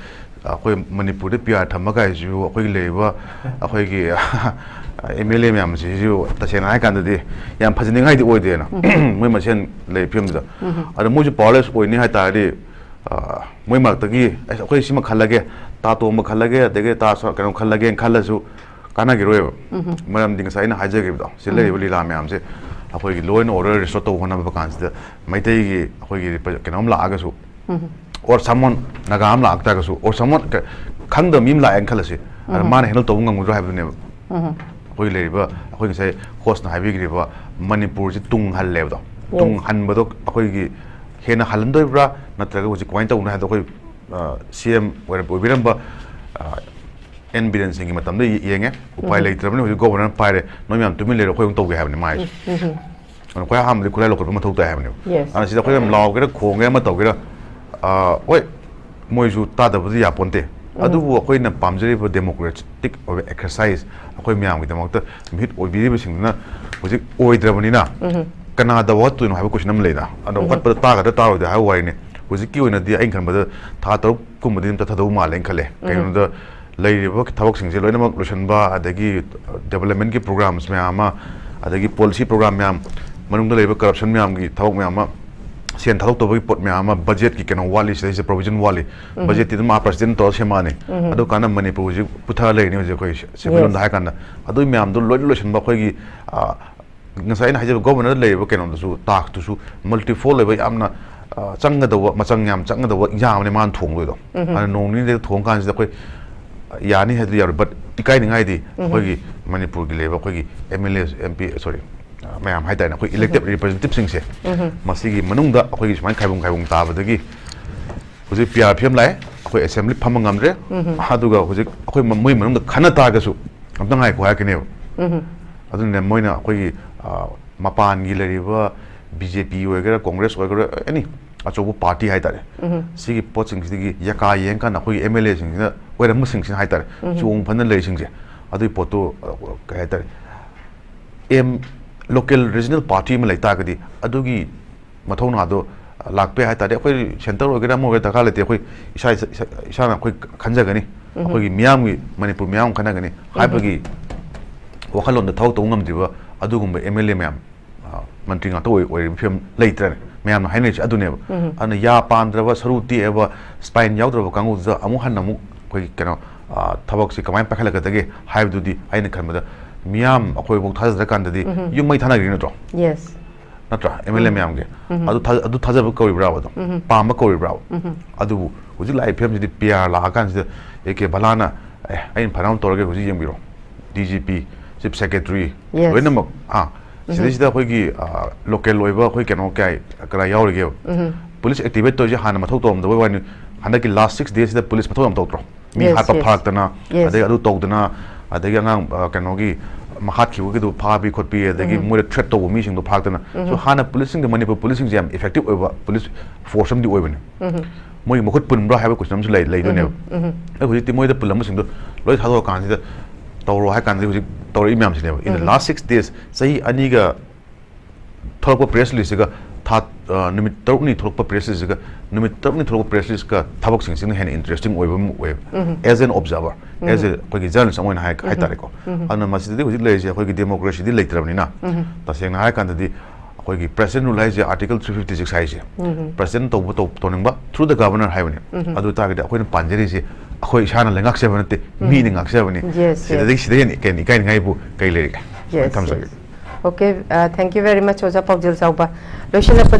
ꯑꯩꯈꯣꯏ ꯃꯅꯤꯄꯨꯔꯗ ꯄꯤ ꯑꯥꯔ ꯊꯝꯕ ꯀꯥꯏꯁꯤꯁꯨ ꯑꯩꯈꯣꯏꯒꯤ ꯂꯩꯔꯤꯕ ꯑꯩꯈꯣꯏꯒꯤ ꯑꯦꯝ ꯑꯦꯜ ꯑꯦ ꯃꯌꯥꯝꯁꯤꯁꯨ ꯇꯁꯦꯡꯅ ꯍꯥꯏ ꯀꯥꯟꯗꯗꯤ ꯌꯥꯝ ꯐꯖꯅꯤꯡꯉꯥꯏꯗꯤ ꯑꯣꯏꯗꯦꯅ, ꯃꯣꯏ ꯃꯁꯦꯟ ꯂꯩ ꯐꯤꯕꯝꯗꯨꯗ꯫ ꯎꯝ꯫ ꯑꯗꯣ ꯃꯣꯏꯁꯨ ꯄꯥꯋꯔꯂꯦꯁ ꯑꯣꯏꯅꯤ ꯍꯥꯏ ꯇꯥꯔꯗꯤ, ꯑ, ꯃꯣꯏ ꯃꯔꯛꯇꯒꯤ "ꯑꯁ, ꯑꯩꯈꯣꯏ ꯁꯤꯃ ꯈꯜꯂꯒꯦ, ꯇꯥ ꯇꯣꯝꯕ ꯈꯜꯂꯒꯦ, ꯑꯗꯒꯤ ꯇꯥ ꯁ-, ꯀꯩꯅꯣ ꯈꯜꯂꯒꯦꯅ" ꯈꯜꯂꯁꯨ ꯀꯥꯟꯅꯈꯤꯔꯣꯏꯕ꯫ ꯎꯝ꯫ ꯃꯔꯝꯗꯤ ꯉꯁꯥꯏ ꯑꯩꯅ ꯍꯥꯏꯖꯈꯤꯕꯗꯣ, ꯁꯤ ꯎꯝ꯫ ꯂꯩꯔꯤꯕ ꯂꯤꯂꯥ ꯃꯌꯥꯝꯁꯦ ꯑꯩꯈꯣꯏꯒꯤ law and order restore ꯇꯧꯕ ꯍꯣꯠꯅꯕ ꯀꯥꯟꯁꯤꯗ ꯃꯩꯇꯩꯒꯤ ꯑꯩꯈꯣꯏꯒꯤ ꯔꯤꯄ꯭ꯔ-, ꯀꯩꯅꯣꯝ ꯂꯥꯛꯑꯒꯁꯨ, ꯎꯝ꯫ or someone, ꯅꯥꯒꯥ ꯑꯃ ꯂꯥꯛ ꯇꯥꯔꯒꯁꯨ, or someone ꯀ-, ꯈꯪꯗꯕ ꯃꯤ ꯑꯃ ꯂꯥꯛꯑꯦꯅ ꯈꯜꯂꯁꯤ, ꯑꯗ ꯎꯝ꯫ ꯃꯥꯅ ꯍꯦꯟꯗꯜ ꯇꯧꯕ ꯉꯝꯒꯗ꯭ꯔꯣ ꯍꯥꯏꯕꯗꯨꯅꯦꯕ꯫ ꯎꯝ꯫ ꯑꯩꯈꯣꯏ ꯂꯩꯔꯤꯕ, ꯑꯩꯈꯣꯏ ꯉꯁꯥꯏ ꯍꯣꯁꯅ ꯍꯥꯏꯕꯤꯈ꯭ꯔꯤꯕ ꯃꯅꯤꯄꯨꯔꯁꯤ ꯇꯨꯡ ꯍꯜꯂꯦꯕꯗꯣ꯫ Yes. ꯇꯨꯡ ꯍꯟꯕꯗꯣ ꯑꯩꯈꯣꯏꯒꯤ ꯍꯦꯟꯅ ꯍꯜꯍꯟꯗꯣꯏꯕ꯭ꯔꯥ, ꯅꯠꯇ꯭ꯔꯒ ꯍꯧꯖꯤꯛ ꯀꯃꯥꯏꯅ ꯇꯧꯕꯅꯣ ꯍꯥꯏꯕꯗꯣ ꯑꯩꯈꯣꯏ, ꯑ, ꯁꯤ ꯑꯦꯝ ꯑꯣꯏꯔ-, ꯑꯣꯏꯕꯤꯔꯝꯕ, ꯑ, ꯑꯦꯟ ꯕꯤꯔꯦꯟ ꯁꯤꯡꯒꯤ ꯃꯇꯝꯗ ꯌꯦ-, ꯌꯦꯡꯉꯦ꯫ ꯎꯄꯥꯏ ꯎꯝ꯫ ꯂꯩꯇ꯭ꯔꯕꯅꯤꯅ ꯍꯧꯖꯤꯛ ꯒꯣꯕꯔꯅꯔ ꯄꯥꯏꯔꯦ, ꯅꯣꯏ ꯃꯌꯥꯝ ꯇꯨꯃꯤꯟ ꯂꯩꯔꯣ, ꯑꯩꯈꯣꯏ ꯑꯃꯨꯛ ꯇꯧꯒꯦ ꯍꯥꯏꯕꯅꯤ ꯃꯥꯏꯁꯦ꯫ ꯎꯝ꯫ ꯑꯗꯨꯅ ꯈ꯭ꯋꯥꯏ ꯑꯍꯥꯟꯕꯗꯤ ꯈꯨꯠꯂꯥꯏ ꯂꯧꯈꯠꯄ ꯃꯊꯧ ꯇꯥꯏ ꯍꯥꯏꯕꯅꯦꯕ꯫ Yes. ꯑꯗꯨꯅ ꯁꯤꯗ ꯑꯩꯈꯣꯏꯅ ꯌꯥꯝ ꯂꯥꯎꯒꯦꯔꯥ, ꯈꯣꯡꯒꯦꯔꯥ, ꯑꯃ ꯇꯧꯒꯦꯔꯥ, ꯑ, ꯍꯣꯏ, ꯃꯣꯏꯁꯨ ꯇꯥꯗꯕꯗꯤ ꯌꯥꯄꯣꯟꯇꯦ꯫ ꯑꯗꯨꯕꯨ ꯑꯩꯈꯣꯏꯅ ꯄꯥꯝꯖꯔꯤꯕ democratic ꯑꯣꯏꯕ exercise, ꯑꯩꯈꯣꯏ ꯃꯌꯥꯝꯒꯤꯗꯃꯛꯇ ꯃꯤꯍꯨꯠ ꯑꯣꯏꯕꯤꯔꯤꯕꯁꯤꯡꯗꯨꯅ ꯍꯧꯖꯤꯛ ꯑꯣꯏꯗ꯭ꯔꯕꯅꯤꯅ, ꯀꯅꯥꯗ ꯋꯥꯀꯠꯇꯣꯏꯅꯣ ꯍꯥꯏꯕ question ꯑꯃ ꯂꯩꯗ꯫ ꯑꯗꯣ ꯋꯥꯀꯠꯄꯗ ꯇꯥꯒꯗ꯭ꯔꯥ ꯇꯥꯔꯣꯏꯗ꯭ꯔꯥ ꯍꯥꯏꯕ ꯋꯥꯔꯤꯅꯤ꯫ ꯍꯧꯖꯤꯛꯀꯤ ꯑꯣꯏꯅꯗꯤ ꯑꯩꯅ ꯈꯟꯕꯗ ꯊꯥ ꯇꯔꯨꯛ ꯀꯨꯝꯕꯗꯤ ꯑꯗꯨꯝ ꯆꯠꯊꯗꯧ ꯃꯥꯜꯂꯦꯅ ꯈꯜꯂꯦ꯫ ꯀꯩꯒꯤꯅꯣꯗ ꯂꯩꯔꯤꯕ ꯊꯕꯛꯁꯤꯡꯁꯦ ꯂꯣꯏꯅꯃꯛ ꯂꯣꯏꯁꯤꯟꯕ, ꯑꯗꯒꯤ developmentꯀꯤ programs ꯃꯌꯥꯝ ꯑꯃ, ꯑꯗꯒꯤ policy program ꯃꯌꯥꯝ, ꯃꯅꯨꯡꯗ ꯂꯩꯔꯤꯕ corruption ꯃꯌꯥꯝꯒꯤ ꯊꯕꯛ ꯃꯌꯥꯝ ꯑꯃ, ꯁꯦꯟ ꯊꯥꯗꯣꯛꯇꯕꯒꯤ ꯄꯣꯠ ꯃꯌꯥꯝ ꯑꯃ, budgetꯀꯤ ꯀꯩꯅꯣ ꯋꯥꯠꯂꯤ, ꯁꯤꯗꯩꯁꯤꯗ provision ꯋꯥꯠꯂꯤ꯫ Budgetꯇꯤ ꯑꯗꯨꯝ ꯑꯥ presidentꯅ ꯇꯧꯔ ꯁꯦꯝꯃꯛꯑꯅꯤ꯫ ꯑꯗꯨ ꯀꯥꯟꯗ ꯃꯅꯤꯄꯨꯔ ꯍꯧꯖꯤꯛ ꯄꯨꯊꯔ ꯂꯩꯔꯤꯅꯤ ꯍꯧꯖꯤꯛ ꯑꯩꯈꯣꯏ ꯁꯦꯟꯃꯤꯠꯂꯣꯟꯗ ꯍꯥꯏ ꯀꯥꯟꯗ꯫ ꯑꯗꯨꯒꯤ ꯃꯌꯥꯝꯗꯣ ꯂꯣꯏꯅ ꯂꯣꯏꯁꯤꯟꯕ ꯑꯩꯈꯣꯏꯒꯤ, ꯑ, ꯉꯁꯥꯏ ꯑꯩꯅ ꯍꯥꯏꯖꯕ governorꯗ ꯂꯩꯔꯤꯕ ꯀꯩꯅꯣꯗꯨꯁꯨ, taskꯇꯨꯁꯨ multifold ꯑꯣꯏꯕ, ꯌꯥꯝꯅ, ꯑ, ꯆꯪꯒꯗꯧꯕ, ꯃꯆꯪ ꯌꯥꯝ ꯆꯪꯒꯗꯧꯕ ꯌꯥꯝꯕꯅꯦ ꯃꯥꯅ ꯊꯣꯡꯗꯣꯏꯗꯣ꯫ ꯑꯗꯨꯅ ꯅꯣꯡ ꯅꯤꯅꯤꯗ ꯊꯣꯡ ꯀꯥꯟꯁꯤꯗ ꯑꯩꯈꯣꯏ, ꯑ, ꯌꯥꯅꯤ ꯍꯥꯏꯗꯨ ꯌꯥꯔꯣꯏ, but ꯏꯀꯥꯏꯅꯤꯡꯉꯥꯏꯗꯤ ꯑꯩꯈꯣꯏꯒꯤ ꯃꯅꯤꯄꯨꯔꯒꯤ ꯂꯩꯕ ꯑꯩꯈꯣꯏꯒꯤ M L A, M P, sorry, ꯑ, ꯃꯌꯥꯝ ꯍꯥꯏꯇꯥꯔꯦꯅꯦ, ꯑꯩꯈꯣꯏ elected representativeꯁꯤꯡꯁꯦ, ꯃꯁꯤꯒꯤ ꯃꯅꯨꯡꯗ ꯑꯩꯈꯣꯏꯒꯤ ꯁꯨꯃꯥꯏꯅ ꯈꯥꯏꯕꯨꯡ ꯈꯥꯏꯕꯨꯡ ꯇꯥꯕꯗꯒꯤ ꯍꯧꯖꯤꯛ P R ꯐꯤꯕꯝ ꯂꯥꯛꯑꯦ, ꯑꯩꯈꯣꯏ assembly ꯐꯝꯕ ꯉꯝꯗ꯭ꯔꯦ꯫ ꯑꯗꯨꯒ ꯍꯧꯖꯤꯛ ꯑꯩꯈꯣꯏ ꯃ-, ꯃꯣꯏ ꯃꯅꯨꯡꯗ ꯈꯟꯅ ꯇꯥꯔꯒꯁꯨ ꯑꯝꯇ ꯉꯥꯏꯈꯣ ꯍꯥꯏꯔꯛꯀꯅꯦꯕ꯫ ꯑꯗꯨꯅ ꯃꯣꯏꯅ ꯑꯩꯈꯣꯏꯒꯤ, ꯑ, ꯃꯄꯥꯟꯒꯤ ꯂꯩꯔꯤꯕ B J P ꯑꯣꯏꯒꯦꯔꯥ, Congress ꯑꯣꯏꯒꯦꯔꯥ, any ꯑꯆꯧꯕ party ꯍꯥꯏꯇꯥꯔꯦ, ꯁꯤꯒꯤ ꯄꯣꯠꯁꯤꯡꯁꯤꯗꯒꯤ ꯌꯥꯀꯥ ꯌꯦꯡꯀꯥꯟꯗ ꯑꯩꯈꯣꯏꯒꯤ M L Aꯁꯤꯡꯁꯤꯅ, ꯑꯣꯏꯔꯝꯕꯁꯤꯡꯁꯤꯅ ꯍꯥꯏꯇꯥꯔꯦ, ꯆꯣꯡ ꯐꯟꯅ ꯂꯩꯔꯤꯁꯤꯡꯁꯦ, ꯑꯗꯨꯒꯤ ꯄꯣꯠꯇꯨ, ꯑ, ꯀꯩ ꯍꯥꯏꯇꯥꯔꯦ, ꯑꯦꯝ, local regional party ꯑꯃ ꯂꯩ ꯇꯥꯔꯒꯗꯤ ꯑꯗꯨꯒꯤ ꯃꯊꯧꯅꯥꯗꯣ ꯂꯥꯛꯄ ꯌꯥꯏ ꯍꯥꯏ ꯇꯥꯔꯗꯤ, ꯑꯩꯈꯣꯏ centre ꯑꯣꯏꯒꯦꯔꯥ ꯑꯃ ꯑꯣꯏꯒꯦꯔꯥ ꯗꯔꯀꯥꯔ ꯂꯩꯇꯦ꯫ ꯑꯩꯈꯣꯏ ꯏꯁꯥ, ꯏꯁꯥ, ꯏꯁꯥꯅ ꯑꯩꯈꯣꯏ ꯈꯟꯖꯒꯅꯤ꯫ ꯑꯩꯈꯣꯏꯒꯤ ꯃꯤꯌꯥꯝꯒꯤ, ꯃꯅꯤꯄꯨꯔ ꯃꯤꯌꯥꯝ ꯈꯟꯅꯒꯅꯤ ꯍꯥꯏꯕꯒꯤ ꯋꯥꯈꯜꯂꯣꯟꯗ ꯊꯕꯛ ꯇꯧꯕ ꯉꯝꯗ꯭ꯔꯤꯕ ꯑꯗꯨꯒꯨꯝꯕ M L A ꯃꯌꯥꯝ, ꯑ, ꯃꯟꯇ꯭ꯔꯤ ꯉꯥꯛꯇ ꯑꯣꯏ-, ꯑꯣꯏꯔꯤꯕ ꯐꯤꯕꯝ ꯂꯩꯇ꯭ꯔꯅꯦ꯫ ꯃꯌꯥꯝꯅ ꯍꯥꯏꯅꯔꯤꯁꯦ ꯑꯗꯨꯅꯦꯕ꯫ ꯑꯗꯨꯅ ꯌꯥ ꯄꯥꯟꯗ꯭ꯔꯕ, ꯁꯔꯨ ꯇꯦꯛꯑꯕ, spine ꯌꯥꯎꯗ꯭ꯔꯕ ꯀꯥꯡꯕꯨꯗꯨꯗ ꯑꯃꯨꯛ ꯍꯟꯅ ꯑꯃꯨꯛ ꯑꯩꯈꯣꯏꯒꯤ ꯀꯩꯅꯣ, ꯑ, ꯊꯕꯛꯁꯤ ꯀꯃꯥꯏꯅ ꯄꯥꯏꯈꯠꯂꯛꯀꯗꯒꯦ ꯍꯥꯏꯕꯗꯨꯗꯤ ꯑꯩꯅ ꯈꯟꯕꯗ ꯃꯤꯌꯥꯝ ꯑꯩꯈꯣꯏꯐꯥꯎ ꯊꯥꯖꯗ꯭ꯔꯀꯥꯟꯗꯗꯤ ꯌꯨꯝ ꯃꯩ ꯊꯥꯅꯈꯤꯅꯤ ꯅꯠꯇ꯭ꯔꯣ? Yes. ꯅꯠꯇ꯭ꯔꯥ? M L A ꯃꯌꯥꯝꯒꯤ ꯑꯗꯨ ꯊꯥ-, ꯑꯗꯨ ꯊꯥꯖꯕ ꯀꯧꯔꯤꯕ꯭ꯔꯥꯕ ꯑꯗꯣ? ꯄꯥꯝꯕ ꯀꯧꯔꯤꯕ꯭ꯔꯥꯕ? ꯑꯗꯨꯕꯨ ꯍꯧꯖꯤꯛ ꯂꯥꯛꯏ ꯐꯤꯕꯝꯁꯤꯗꯤ P R ꯂꯥꯛꯑꯀꯥꯟꯁꯤꯗ A K ꯕꯂꯥꯅ, "ꯑꯦ, ꯑꯩꯅ ꯐꯅꯌꯥꯝ ꯇꯧꯔꯒꯦ, ꯍꯧꯖꯤꯛ ꯌꯦꯡꯕꯤꯔꯣ, D G P, Chief Secretary, Yes. ꯂꯣꯏꯅꯃꯛ, ꯑꯥ, ꯁꯤꯗꯩꯁꯤꯗ ꯑꯩꯈꯣꯏꯒꯤ, ꯑ, local ꯑꯣꯏꯕ ꯑꯩꯈꯣꯏ ꯀꯩꯅꯣ ꯀꯌꯥ, ꯀꯅꯥ ꯌꯥꯎꯔꯤꯒꯦꯕ?" Police activate ꯇꯧꯔꯤꯁꯦ ꯍꯥꯟꯅ ꯃꯊꯧ ꯇꯧꯔꯝꯗꯕꯩ ꯋꯥꯅꯤ, ꯍꯟꯗꯛꯀꯤ last six days ꯁꯤꯗ police ꯃꯊꯧ ꯌꯥꯝ ꯇꯧꯗ꯭ꯔꯣ? ꯃꯤ Yes, ꯍꯥꯠꯄ yes. ꯐꯥꯔꯛꯇꯅ, Yes. ꯑꯗꯒꯤ ꯑꯗꯨ ꯇꯧꯗꯅ, ꯑꯗꯒꯤ ꯑꯉꯥꯡ, ꯑ, ꯀꯩꯅꯣꯒꯤ, ꯃꯍꯥꯠꯈꯤꯕꯒꯤꯗꯣ ꯐꯥꯕꯤ ꯈꯣꯠꯄꯤ, ꯑꯗꯒꯤ ꯃꯣꯏꯗ ꯊ꯭ꯔꯦꯠ ꯇꯧꯕ ꯃꯤꯁꯤꯡꯗꯣ ꯐꯥꯔꯛꯇꯅ꯫ ꯁꯣ ꯍꯥꯟꯅ ꯄꯨꯂꯤꯁꯁꯤꯡꯗꯤ, ꯃꯅꯤꯄꯨꯔ ꯄꯨꯂꯤꯁꯁꯤꯡꯁꯦ ꯌꯥꯝ ꯏꯐꯦꯛꯇꯤꯞ ꯑꯣꯏꯕ ꯄꯨꯂꯤꯁ ꯐꯣꯔꯁ ꯑꯃꯗꯤ ꯑꯣꯏꯕꯅꯤ꯫ ꯃꯣꯏ ꯃꯈꯨꯠ ꯄꯨꯟꯕ꯭ꯔꯥ ꯍꯥꯏꯕ ꯀꯣꯏꯁꯟ ꯑꯃꯁꯨ ꯂꯩ ꯂꯩꯗꯣꯏꯅꯦꯕ꯫ ꯑꯗꯣ ꯍꯧꯖꯤꯛꯇꯤ ꯃꯣꯏꯗ ꯄꯨꯜꯂꯝꯕꯁꯤꯡꯗꯣ ꯂꯣꯏ ꯊꯥꯗꯣꯛꯑꯀꯥꯟꯁꯤꯗ ꯇꯧꯔꯣ ꯍꯥꯏ ꯀꯥꯟꯗꯗꯤ ꯍꯧꯖꯤꯛ ꯇꯧꯔꯛꯏ ꯃꯌꯥꯝꯁꯤꯅꯦꯕ꯫ In the last six days, ꯆꯍꯤ ꯑꯅꯤꯒ ꯊꯣꯛꯂꯛꯄ ꯄ꯭ꯔꯦꯁ ꯔꯤꯂꯤꯁꯁꯤꯒ ꯊꯥ, ꯑ, ꯅꯨꯃꯤꯠ ꯇꯔꯨꯛꯅꯤ ꯊꯣꯛꯂꯛꯄ ꯄ꯭ꯔꯦꯁ ꯔꯤꯂꯤꯁꯁꯤꯒ, ꯅꯨꯃꯤꯠ ꯇꯔꯨꯛꯅꯤ ꯊꯣꯛꯂꯛꯄ ꯄ꯭ꯔꯦꯁ ꯔꯤꯂꯤꯁꯀ ꯊꯕꯛꯁꯤꯡꯁꯤꯅ ꯍꯦꯟꯅ ꯏꯟꯇꯔꯦꯁꯇꯤꯡ ꯑꯣꯏꯕ ꯑꯃ ꯑꯣꯏꯌꯦꯕ꯫ As an observer, as a, ꯑꯩꯈꯣꯏꯒꯤ ꯖꯔꯅꯦꯂꯤꯁ ꯑꯃ ꯑꯣꯏꯅ ꯍꯥꯏ, ꯍꯥꯏꯇꯥꯔꯦꯀꯣ꯫ ꯑꯗꯨꯅ ꯃꯁꯤꯗꯗꯤ ꯍꯧꯖꯤꯛ ꯂꯩꯔꯤꯁꯦ ꯑꯩꯈꯣꯏꯒꯤ ꯗꯦꯃꯣꯀ꯭ꯔꯦꯁꯤꯗꯤ ꯂꯩꯇ꯭ꯔꯕꯅꯤꯅ, ꯇꯁꯦꯡꯅ ꯍꯥꯏꯔ ꯀꯥꯟꯗꯗꯤ ꯑꯩꯈꯣꯏꯒꯤ ꯄ꯭ꯔꯦꯁꯤꯗꯦꯟ ꯔꯨꯜ ꯍꯥꯏꯁꯦ, ꯑꯥꯔꯇꯤꯀꯜ ꯊ꯭ꯔꯤ ꯐꯤꯐꯇꯤ ꯁꯤꯛꯁ ꯍꯥꯏꯁꯦ, ꯄ꯭ꯔꯦꯁꯤꯗꯦꯟ ꯇꯧꯕ ꯇꯧ-, ꯇꯧꯅꯤꯡꯕ through the governor ꯍꯥꯏꯕꯅꯦ꯫ ꯑꯗꯨ ꯑꯣꯏꯇꯥꯔꯒꯗꯤ ꯑꯩꯈꯣꯏꯅ ꯄꯥꯟꯖꯔꯤꯁꯦ ꯑꯩꯈꯣꯏ ꯏꯁꯥꯅ ꯂꯩꯉꯥꯛꯆꯕ ꯅꯠꯇꯦ, ꯃꯤꯅ ꯉꯥꯛꯆꯕꯅꯤ꯫ Yes, ꯁꯤꯗꯩ, yes. ꯁꯤꯗ ꯍꯦꯟꯅ ꯀꯩꯅꯣ ꯏꯀꯥꯏꯅꯤꯡꯉꯥꯏꯕꯨ ꯀꯩ ꯂꯩꯔꯤꯒꯦ? Yes, ꯊꯝꯖꯒꯦ꯫ Yes. Okay, uh, thank you very much, ꯑꯣꯖꯥ ꯄꯥꯎꯖꯦꯜ ꯆꯥꯎꯕ꯫ ꯂꯣꯏꯁꯤꯜꯂꯛꯄꯗ